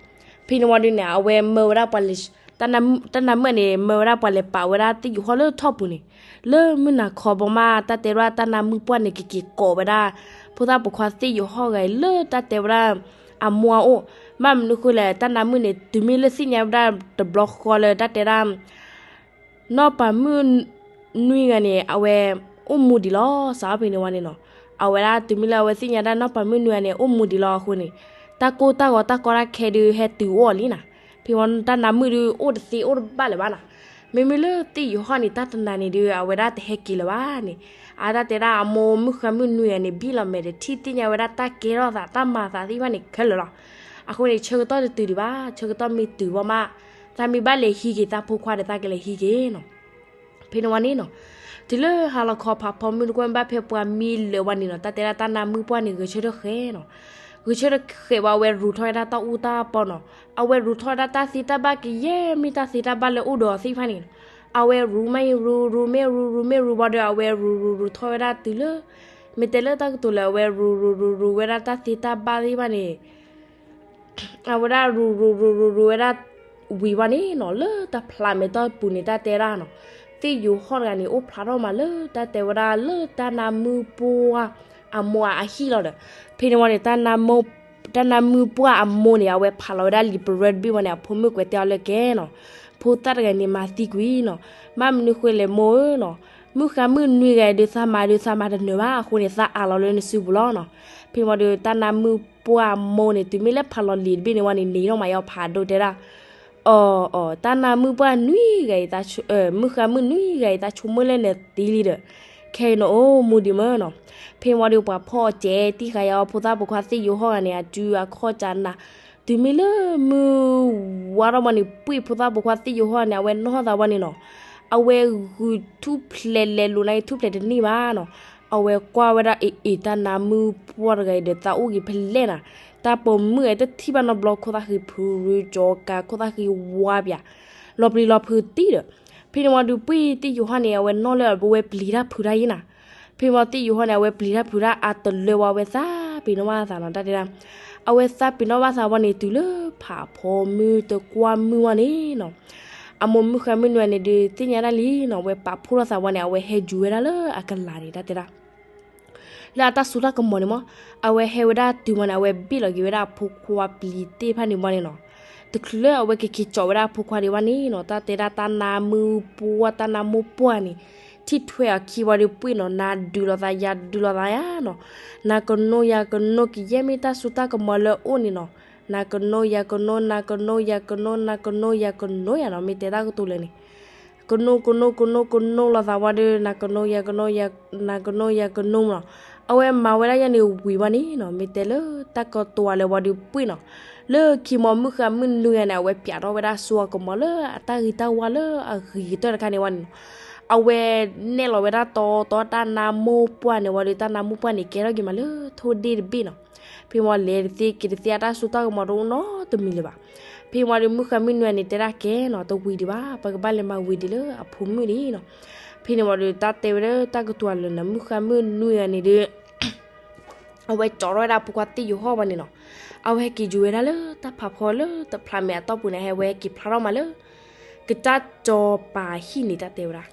ဖဲန့ၣ်ဝံၤဒုးန့ၣ် အဝဲမၢဝဲဒၣ်ပှၤလဲၤ, တၢ်နါမုၣ်ဂၤန့ၣ် မၢဝဲဒၣ်ပှၤလဲၤပာ်ဝဲဒၣ်သ့ၣ်ယိၤဟီၣ်လၢထီၣ်ပူၤန့ၣ်, လၢမုၢ်နၤခီဘီမး တၢ်တဲဝဲဒၣ်တၢ်နါမုၣ်ပှၢ်န့ၣ် ကက့ၤကိးဝဲဒၣ် ဖိသၣ်ပိာ်ခွါသ့ၣ်ယိၤဟီၣ်ဂၤအံၤလၢတၢ်တဲဝဲဒၣ် အမိၢ်အအိၣ်, ဘၣ်မနုၤဃိလဲၣ် တၢ်နါမုၣ်န့ၣ် တုၤမ့ၢ်လၢသ့ၣ်ညါဝဲဒၣ်တဘျီဃီလၢတၢ်တဲဒၣ် နီၢ်ပၤမုၣ်နွံဂၤန့ၣ် အဝဲအိၣ်မူဒံးလီၤ. စးထီၣ်ဖဲန့ၣ်ဝံၤန့ၣ်နီၤ, အဝဲဒၣ်တုၤမ့ၢ်လၢအဝဲသ့ၣ်ညါဒၣ်နီၢ်ပၤမုၣ်နွံဂၤန့ၣ် အိၣ်မူဒံးလီၤအဃိန့ၣ်, တၢ်ကိၢ်တၢ်ဂီၤတၢ်ကီတၢ်ခဲဒုးဟဲတုၤအိၣ်အီၤလံနီၤ. ဖဲဝံၤတၢ်နါမုၣ်ဒုးအိၣ်တသ့အိၣ်တဘၣ်လၢၤဘၣ်နီၤ. မ့မ့ၢ်လၢသ့ၣ်ယိၤဟီၣ်န့ၣ် တၢ်တနၤန့ၣ်ဒုး အဝဲဒၣ်တဟဲက့ၤလၢၤဘၣ်န့ၣ်, အတၢ်တဲဒၣ်အမိၢ်မုၣ်ဃါမုၣ်နွံဂၤန့ၣ် ဘံၣ်လီၤမဲာ်ဒီးထံၣ်သ့ၣ်ညါဝဲဒၣ်တၢ်ကဲထီၣ်သးတၢ်မၤသးသ့ၣ်တဖၣ်န့ၣ်ခဲလၢာ်လီၤ. အဃိန့ၣ် ဆၢကတီၢ်တတုၤဒံးဘၣ်, ဆၢကတီၢ်မ့ၢ်တုၤဘီမး, သးမ့ၢ်ဘၣ်လဲၤဟံးက့ၤသးဖိခွါဒီးသးကလဲၤဟံးက့ၤနီၤ. ဖဲန့ၣ်ဝံၤန့ၣ်နီၤ, တုၤလၢဟါလီၤခီဖးဖီမုၢ်တကွၢ်ဘၣ်ဖဲပှၤမံလၢာ်ဝံၤန့ၣ်နီၤ, တၢ်တဲဒၣ်တၢ်နါမုၣ်ပှၢ်န့ၣ် ဂဲၤဆၢထၢၣ်ဃဲနီၤ. ဂဲၤဆၢထၢၣ်ဃဲဝံၤ အဝဲရူးထီၣ်ဝဲဒၣ်တၢ်အူတၢ်ပီနီၤ. အဝဲရူးထီၣ်ဝဲဒၣ်တၢ်သ့တၢ်ဘၣ်ကယဲၢ်မ့ၢ်တၢ်သ့တၢ်ဘၣ်လၢအိၣ်ဒီးအီၤသ့ၣ်တဖၣ်န့ၣ်နီၤ. အဝဲရူးမ့ၢ်ရူး, ရူးမ့ၢ်ရူး, ရူးမ့ၢ်ရူးဘၣ်ဒီး အဝဲရူးရူးရူးထီၣ်ဝဲဒၣ်တုၤလၢ မ့ၢ်တဲလၢတၢ်ကတိၤလၢ အဝဲရူးရူးရူးရူးဝဲဒၣ်တၢ်သ့တၢ်ဘၣ်သ့ၣ်တဖၣ်န့ၣ် အဝဲဒၣ်ရူးရူးရူးရူးရူးဝဲဒၣ်ဝံၤဝံၤန့ၣ်နီၤ, လၢတၢ်ဖျးမဲာ်တီၢ်ပူၤန့ၣ် တၢ်တဲဒၣ်နီၤ, သ့ၣ်ယိၤဟီၣ်တဂၤန့ၣ် အိၣ်ဖျါထီၣ်မးလၢတၢ်တဲဝဲဒၣ်လၢတၢ်နါမုၣ်ပှၢ်အမိၢ်အဟံၣ်လီၤဒီး, ဖဲန့ၣ်ဝံၤန့ၣ် တၢ်နါမုၣ်ပှၢ်အမိၢ်န့ၣ် အဝဲဖးလီၤဝဲဒၣ်လံာ်ပရၢတဘ့ၣ်ဝံၤန့ၣ် အဖိမုၣ်ကွဲးတဲအီၤလၢကဲနီၤ, ဖိသၣ်တဂၤန့ၣ်မၤသံကွံာ်နီၤ, ဘၣ်မနုၤဃိလဲၣ်မိၢ်ဧၢနီၤ, မုၣ်ဃါမုၣ်နွံဂၤအံၤဒုး သးမၤဒုး သးမၤတနၢၤဘၣ်အဃိန့ၣ် သးအးလီၤလၢနစုပူၤလီၤနီၤ. ဖဲန့ၣ်ဝံၤဒီး တၢ်နါမုၣ်ပှၢ်မိၢ်န့ၣ် တုၤမ့ၢ်လၢဖးလီၤလံၤတဘ့ၣ်န့ၣ်ဝံၤန့ၣ် န့ၢ်ထီၣ်မးယီၤဖးဒိၣ်တဲဒၣ်, အီၤ အီၤ တၢ်နါမုၣ်ပှၢ်နွံဂၤအံၤ မုၣ်ဃါမုၣ်နွံဂၤအံၤ သးဆိကမိၣ်လၢနသံလံဒီး ခဲအံၤနအိၣ်မူဒံးမၢနီၤ. ဖဲန့ၣ်ဝံၤဒီး ပှၤဖီၣ်အီၤစဲးတံၢ်ဃာ်ယါအီၤ ဖိသၣ်ပိာ်ခွါသ့ၣ်ယိၤဟီၣ်ဂၤန့ၣ် အစုအခီၣ်ကနၤ တုၤမ့ၢ်လၢမုၢ်ဝါထီၣ်ဘၣ်န့ၣ် ပှ့ၢ်ဖိသၣ်ပိာ်ခွါသ့ၣ်ယိၤဟီၣ်န့ၣ် အဝဲနီၢ်သးဝံၤန့ၣ်နီၤ, အဝဲဂုာ်ထူၣ်ဖျဲးလဲၤလိၤနာ်က့ ထူၣ်ဖျဲးတန့ၢ်ဘၣ်နီၤ. အဝဲကွၢ်ဝဲဒၣ်အ့ၣ်အ့ၣ် တၢ်နါမုၣ်ပှၢ်တဂၤအံၤဒီး သးအိၣ်က့ၤဖဲလဲၣ်နၤ, တၢ်ပိာ်မုၣ်အံၤတထံၣ်ဘၣ်နီတဘျီ ခိၣ်သၣ်ဃံဖုရူကၠီကၤ ခိၣ်သၣ်ဃံဝါပၠး လီၤပျံၤလီၤဖုးတံၢ်ဒီး ဖဲန့ၣ်ဝံၤဒီး ပှ့ၢ်သ့ၣ်ယိၤဟီၣ်န့ၣ် အဝဲနီၢ်လၢအဝဲပျံၤတၢ်ဖုးတၢ်ယဲနၤ. ဖဲန့ၣ်ဝံၤသ့ၣ်ယိၤဟီၣ်န့ၣ် အဝဲပျံၤတၢ်ဖုးတၢ်အါတလၢဝံၤ အဝဲသးပ့ၤနီၣ်ဘၣ်သးနီၤ တၢ်တဲဒၣ်, အဝဲသးပ့ၤနီၣ်ဘၣ်သးဝံၤန့ၣ် တုၤလၢဖးဖီမုၢ်တကွၢ်မုၢ်ဝံၤန့ၣ်နီၤ, အမိၢ်မုၣ်ဃါမုၣ်နွံဂၤန့ၣ်ဒုး သ့ၣ်ညါဒၣ်လံနီၤ, အဝဲပာ်ဖှိၣ်ထီၣ်သးဝံၤန့ၣ် အဝဲဟဲယူၤဝဲဒၣ်လၢအကလၤန့ၣ် တၢ်တဲဒၣ် လၢအတၢ်စိတၢ်ကမီၤန့ၣ်မး, အဝဲဟဲဝဲဒၣ်တုၤမးန့ၣ် အဝဲဘ့ၣ်လီၤက့ၤဝဲဒၣ်အဖိခွါပျံၤသ့ၣ်တဖၣ်န့ၣ်ဝံၤန့ၣ်နီၤ, တချုးလၢအဝဲကက့ၤကၠီးဝဲဒၣ်အဖိခွါဒံးဝံၤန့ၣ်နီၤ, တၢ်တဲဒၣ်တၢ်နါမုၣ်ပှၢ် တၢ်နါမိၢ်ပှၢ်န့ၣ် ထံၣ်ထွဲအီၤခံဝံၤဒီး ပှ့ၢ်နီၤ နၤဒုးလိာ်သး ယၤဒုးလိာ်သးယါနီၤ, နၤကနိယၤကနိ ကယဲၢ်မ့ၢ်တၢ်စိတၢ်ကမီၤလၢအအိၣ်န့ၣ်နီၤ, နၤကနိယၤကနိ နၤကနိယၤကနိ နၤကနိယၤကနိယၤနီၤ, မ့ၢ်တဲတၢ်ကတိၤလၢာ်န့ၣ် ကနိ ကနိ ကနိ ကနိလိာ်သးဝံၤဒီး နၤကနိယၤကနိ နၤကနိယၤကနိမးနီၤ, အဝဲမၤဝဲဒၣ်ယဲန့ၣ်ဝံၤဝံၤန့ၣ်နီၤ, မ့ၢ်တဲလၢတၢ်ကတိၤအီၤလၢာ်ဝံၤဒီး ပှ့ၢ်နီၤ, လၢခံမီၤမုၣ်ဃါမုၣ်နွံဂၤန့ၣ် အဝဲပၠးထီၣ်ဝဲဒၣ်စိအကမီၤလၢအတၢ်ဂ့ၤတၢ်ဝါလၢအဂ့ၤကတၢၢ်တခါန့ၣ်ဝံၤန့ၣ်နီၤ, အဝဲနဲၣ်လီၤဝဲဒၣ်တီတီတၢ်နါမိၢ်ပှၢ်န့ၣ်ဝံၤဒီး တၢ်နါမိၢ်ပှၢ်န့ၣ် ကဲထီၣ်က့ၤမးလၢထိၣ်ဒ့ၣ်တဘ့ၣ်နီၤ, ဖဲမီၤလဲၤတသ့က့ၤတသ့ အတၢ်စိတၢ်ကမီၤတအိၣ်နီတမံၤလၢၤဘၣ်. ဖဲမီၤဒီး မုၣ်ဃါမုၣ်နွံဂၤန့ၣ် တဲဒၣ်ကဲနီၤ တဝံၤဒံးဘၣ်, ပကဘၣ်လဲၤမၤဝံၤဒံးလၢအဖိမုၣ်ဒံးနီၤ. ဖဲန့ၣ်ဝံၤဒီး တၢ်တဲဝဲဒၣ်တၢ်ကတိၤလၢာ်န့ၣ် မုၣ်ဃါမုၣ်နွံဂၤန့ၣ်ဒီး အဝဲကၠီထီၣ်ဝဲဒၣ်အဖိခွါသ့ၣ်ယိၤဟီၣ်ဝံၤန့ၣ်နီၤ, အဝဲဟဲက့ၤယူၤဝဲဒၣ်လၢတၢ်ဖးဖီလၢတဖျးမဲာ်အတီၢ်ပူၤန့ၣ် ဟဲဝဲဟဲက့ၤဖျါထီၣ်မးလၢ ကစၢ်စီၤပၤဟံၣ်န့ၣ် တၢ်တဲဝဲဒၣ်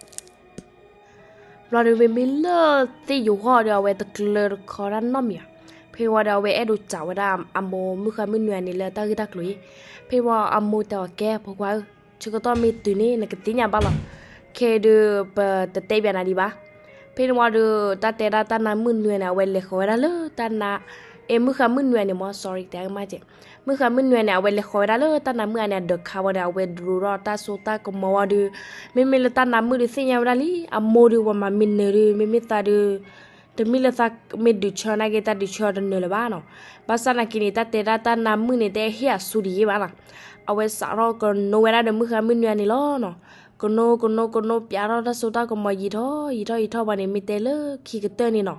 ဘျီဒီး မ့မ့ၢ်လၢသ့ၣ်ယိၤဟီၣ်ဒီး အဝဲတကျၢၤတခီတၢ်နီတမံၤဘၣ်. ဖဲဝံၤဒီး အဝဲအဲၣ်ဒိးစံးဝဲဒၣ်အမိၢ်မုၣ်ဃါမုၣ်နွံဂၤန့ၣ် လၢတၢ်ဂ့ၢ်တၢ်ကျိၤအံၤ. ဖဲဝံၤအမိၢ်တဲအီၤ ကဲ ဖိခွါဧၢ, ဆၢကတီၢ်မ့ၢ်တုၤန့ၣ် နကသ့ၣ်ညါဘၣ်လီၤ. ခဲအံၤဒီး ပတတဲဘၣ်နၤဒံးဘၣ်. ဖဲန့ၣ်ဝံၤဒီး တၢ်တဲဒၣ်တၢ်နါမုၣ်နွံဂၤန့ၣ် အဝဲလဲၤဃီၤဝဲဒၣ်လၢတၢ်နါ, အဲ မုၣ်ဃါမုၣ်နွံဂၤန့ၣ်မ့ၢ် sorry တဲကမၣ်ကဲ မုၣ်ဃါမုၣ်နွံဂၤန့ၣ် အဝဲလဲၤဃီၤဝဲဒၣ်လၢတၢ်နါမုၣ်ဂၤန့ၣ် အဒၢးခါဝံၤဒီး အဝဲဒိးထီၣ်တၢ်စိတၢ်ကမီၤဝံၤဒီး မ့မ့ၢ်လၢတၢ်နါမုၣ်ဒီးသ့ၣ်ညါဝဲဒၣ်လံ, အမိၢ်ဒီးပှၤမၤမ့ၢ်နၢၤဒီး မ့မ့ၢ်သးဒီး တမ့ၢ်လၢသးမ့ၢ်ဒုးဆၢနာ်က့ တၢ်ဒုးဆၢတနၢၤလၢၤဘၣ်နီၤ. ဘၣ်ဆၣ်နာ်က့န့ၣ် တၢ်တဲဒၣ်တၢ်နါမုၣ်န့ၣ် တဟ့ၣ်အဆူၣ်ဒံးယဲဘၣ်နီၤ. အဝဲစးထီၣ်ကနိဝဲဒၣ်ဒီးမုၣ်ဃါမုၣ်နွံဂၤန့ၣ်လီၤနီၤ. ကနိ ကနိ ကနိ ပၠးထီၣ်တၢ်စိတၢ်ကမီၤယံာ်ထီၣ်ယံာ်ထီၣ်ယံာ်ထီၣ်ဘၣ်န့ၣ် မ့ၢ်တဲလၢခံကတၢၢ်န့ၣ်နီၤ.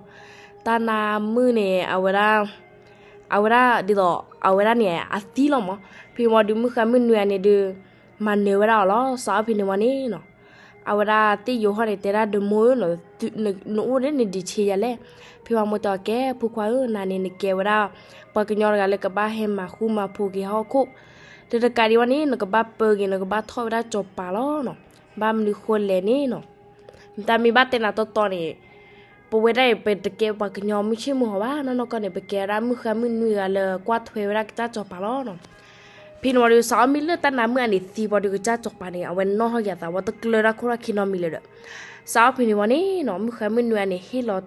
တၢ်နါမုၣ်န့ၣ် အဝဲဒၣ် အဝဲဒၣ်ဒ်သိး အဝဲဒၣ်န့ၣ် အသံလီၤမး. ဖဲဝံၤဒီးမုၣ်ဃါမုၣ်နွံဂၤန့ၣ်ဒီး မၤနၢၤဝဲဒၣ်အီၤလီၤ. စးထီၣ်ဖဲန့ၣ်ဝံၤန့ၣ်နီၤ အဝဲဒၣ်သ့ၣ်ယိၤဟီၣ်န့ၣ် တဲဒၣ်ဒီးမိၢ်ဧၢ, နအိၣ်ဒီးနဒံးဆ့ယၤလဲၣ်. ဖဲဝံၤမိၢ်တဲအီၤ ကဲ ဖိခွါဧၢ, နၤန့ၣ် နကဲဝဲဒၣ် ပှၤကညီတဂၤလၢကဘၣ်ဟဲမၤဃူမၤဖိးက့ၤဟီၣ်ခိၣ်, ဒီးတကးဒံးဝဲန့ၣ် နကဘၣ်ပၢက့ၤ နကဘၣ်ထီၣ်ဝဲဒၣ်စီၤပၤလီၤနီၤ. ဘၣ်မနုၤဃိလဲၣ်န့ၣ်နီၤ တၢ်မ့ၢ်ဘၣ်တဲနၤတီတီန့ၣ် ပဝဲဒၣ်အံၤ ပတကဲပှၤကညီမုၢ်ဆ့ၣ်မုၢ်ဂီၤဘၣ်နီၢ်နီၢ်ကီၢ်န့ၣ် ပကဲဝဲဒၣ်မုၣ်ဃါမုၣ်နွံဂၤလၢကွၢ်ထွဲဝဲဒၣ်ကစၢ်စီၤပၤလီၤနီၤ. ဖဲန့ၣ်ဝံၤဒီး စးထီၣ်မ့ၢ်လၢတၢ်နါမုၣ်အန့ၣ်သံဝံၤဒီး ကစၢ်စီၤပၤန့ၣ် အဝဲနီၣ်ထီၣ်က့ၤအသးဝံၤ တကျၢၤတၢ်ခိၣ်ထီၣ်ခံနီတမံၤလၢၤဒီး စးထီၣ်ဖဲန့ၣ်ဝံၤန့ၣ်နီၤ မုၣ်ဃါမုၣ်နွံဂၤန့ၣ် ဟ့ၣ်လီၤ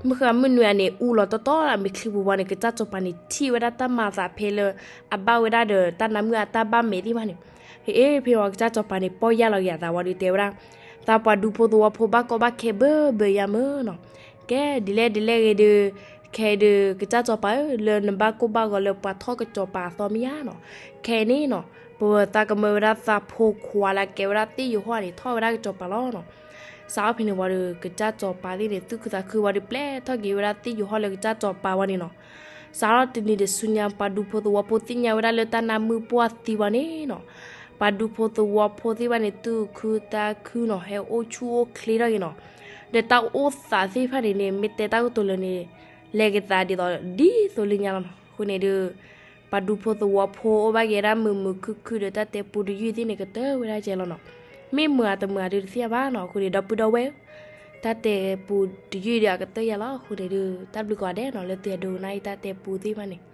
မုၣ်ဃါမုၣ်နွံဂၤန့ၣ် အူလီၤတီတီလၢအမဲာ်ချံပူၤဝံၤန့ၣ် ကစၢ်စီၤပၤန့ၣ် ထံၣ်ဝဲဒၣ်တၢ်မၤအသးဖဲလၢ အဘၣ်ဝဲဒၣ်ဒီးတၢ်နါမုၣ်အတၢ်ဘၣ်မဲာ်သ့ၣ်တဖၣ်န့ၣ် ဖဲအ့ ဖဲဝံၤကစၢ်စီၤပၤန့ၣ် ပီၢ်ယၢ်လီၤက့ၤအသးဝံၤဒီးတဲဝဲဒၣ် သးပှၤဒူဖိသဝီဖိဘၣ်ကီဘၣ်ခဲဘၢဘၢယါမၢ်နီၤ. ကဲ ဒ်လဲၣ်ဒ်လဲၣ်ဂ့ၤဒီး ခဲအံၤဒီး ကစၢ်စီၤပၤဧၢ လၢနဘၣ်ကိၢ်ဘၣ်ဂီၤလၢပှၤထီၣ်ကစီၤပၤအသီမ့ၢ်ယါနီၤ. ခဲအံၤန့ၣ်နီၤ ပဝဲသးကမၢဝဲဒၣ်သးဖိခွါလၢအကဲဝဲဒၣ်သ့ၣ်ယိၤဟီၣ်န့ၣ် ထီၣ်ဝဲဒၣ်ကစီၤပၤလီၤနီၤ. စးထီၣ်ဖဲန့ၣ်ဝံၤဒီး ကစၢ်စီၤပၤသ့ၣ်န့ၣ် သူၣ်ခုသးခုဝံၤဒီး ပျဲထီၣ်က့ၤဝဲဒၣ်သ့ၣ်ယိၤဟီၣ်လၢကစၢ်စီၤပၤဝံၤန့ၣ်နီၤ. စးထီၣ်တနံၤဒီးဆူညါ ပှၤဒူဖိသဝီဖိသ့ၣ်ညါဝဲဒၣ်လၢတၢ်နါမုၣ်ပှၢ်သံဝံၤန့ၣ်နီၤ ပှၤဒူဖိသဝီဖိသ့ၣ်တဖၣ်န့ၣ် သူၣ်ခုသးခုနီၤ ဟဲအိၣ်ဆူၣ်အိၣ်ချ့ထီၣ်က့ၤနီၤ. ဒီးတၢ်အိၣ်သးသ့ၣ်တဖၣ်န့ၣ်န့ၣ် မ့ၢ်တဲတၢ်ကတိၤလၢာ်န့ၣ် လဲၤက့ၤသးဒ်သိးဒ်သိးလၢညါလီၤနီၤ. အဃိန့ၣ်ဒီး ပှၤဒူဖိသဝီဖိအိၣ်ဘၣ်က့ၤဝဲဒၣ်မုာ်မုာ်ခုၣ်ခုၣ်ဒီး တၢ်တဲပူတယုၢ်သ့ၣ်န့ၣ် ကတၢၢ်ဝဲဒၣ်ကဲလီၤနီၤ. မ့ၢ်မုာ်ဧါတမုာ်ဧါဒုးတသ့ၣ်ညါဘၣ်နီၤ. အဃိန့ၣ် ဒီပုၢ်ဒီဝဲၢ်ဧၢ တၢ်တဲပူတယုၢ်ဒီးအကတၢၢ်ယၤလီၤ. အဃိန့ၣ်ဒီး တၢ်ဘျုးကိးဂၤဒဲးနီၤ လၢသုအဲၣ်ဒိးနၢ်အံၤတၢ်တဲပူသ့ၣ်တဖၣ်န့ၣ်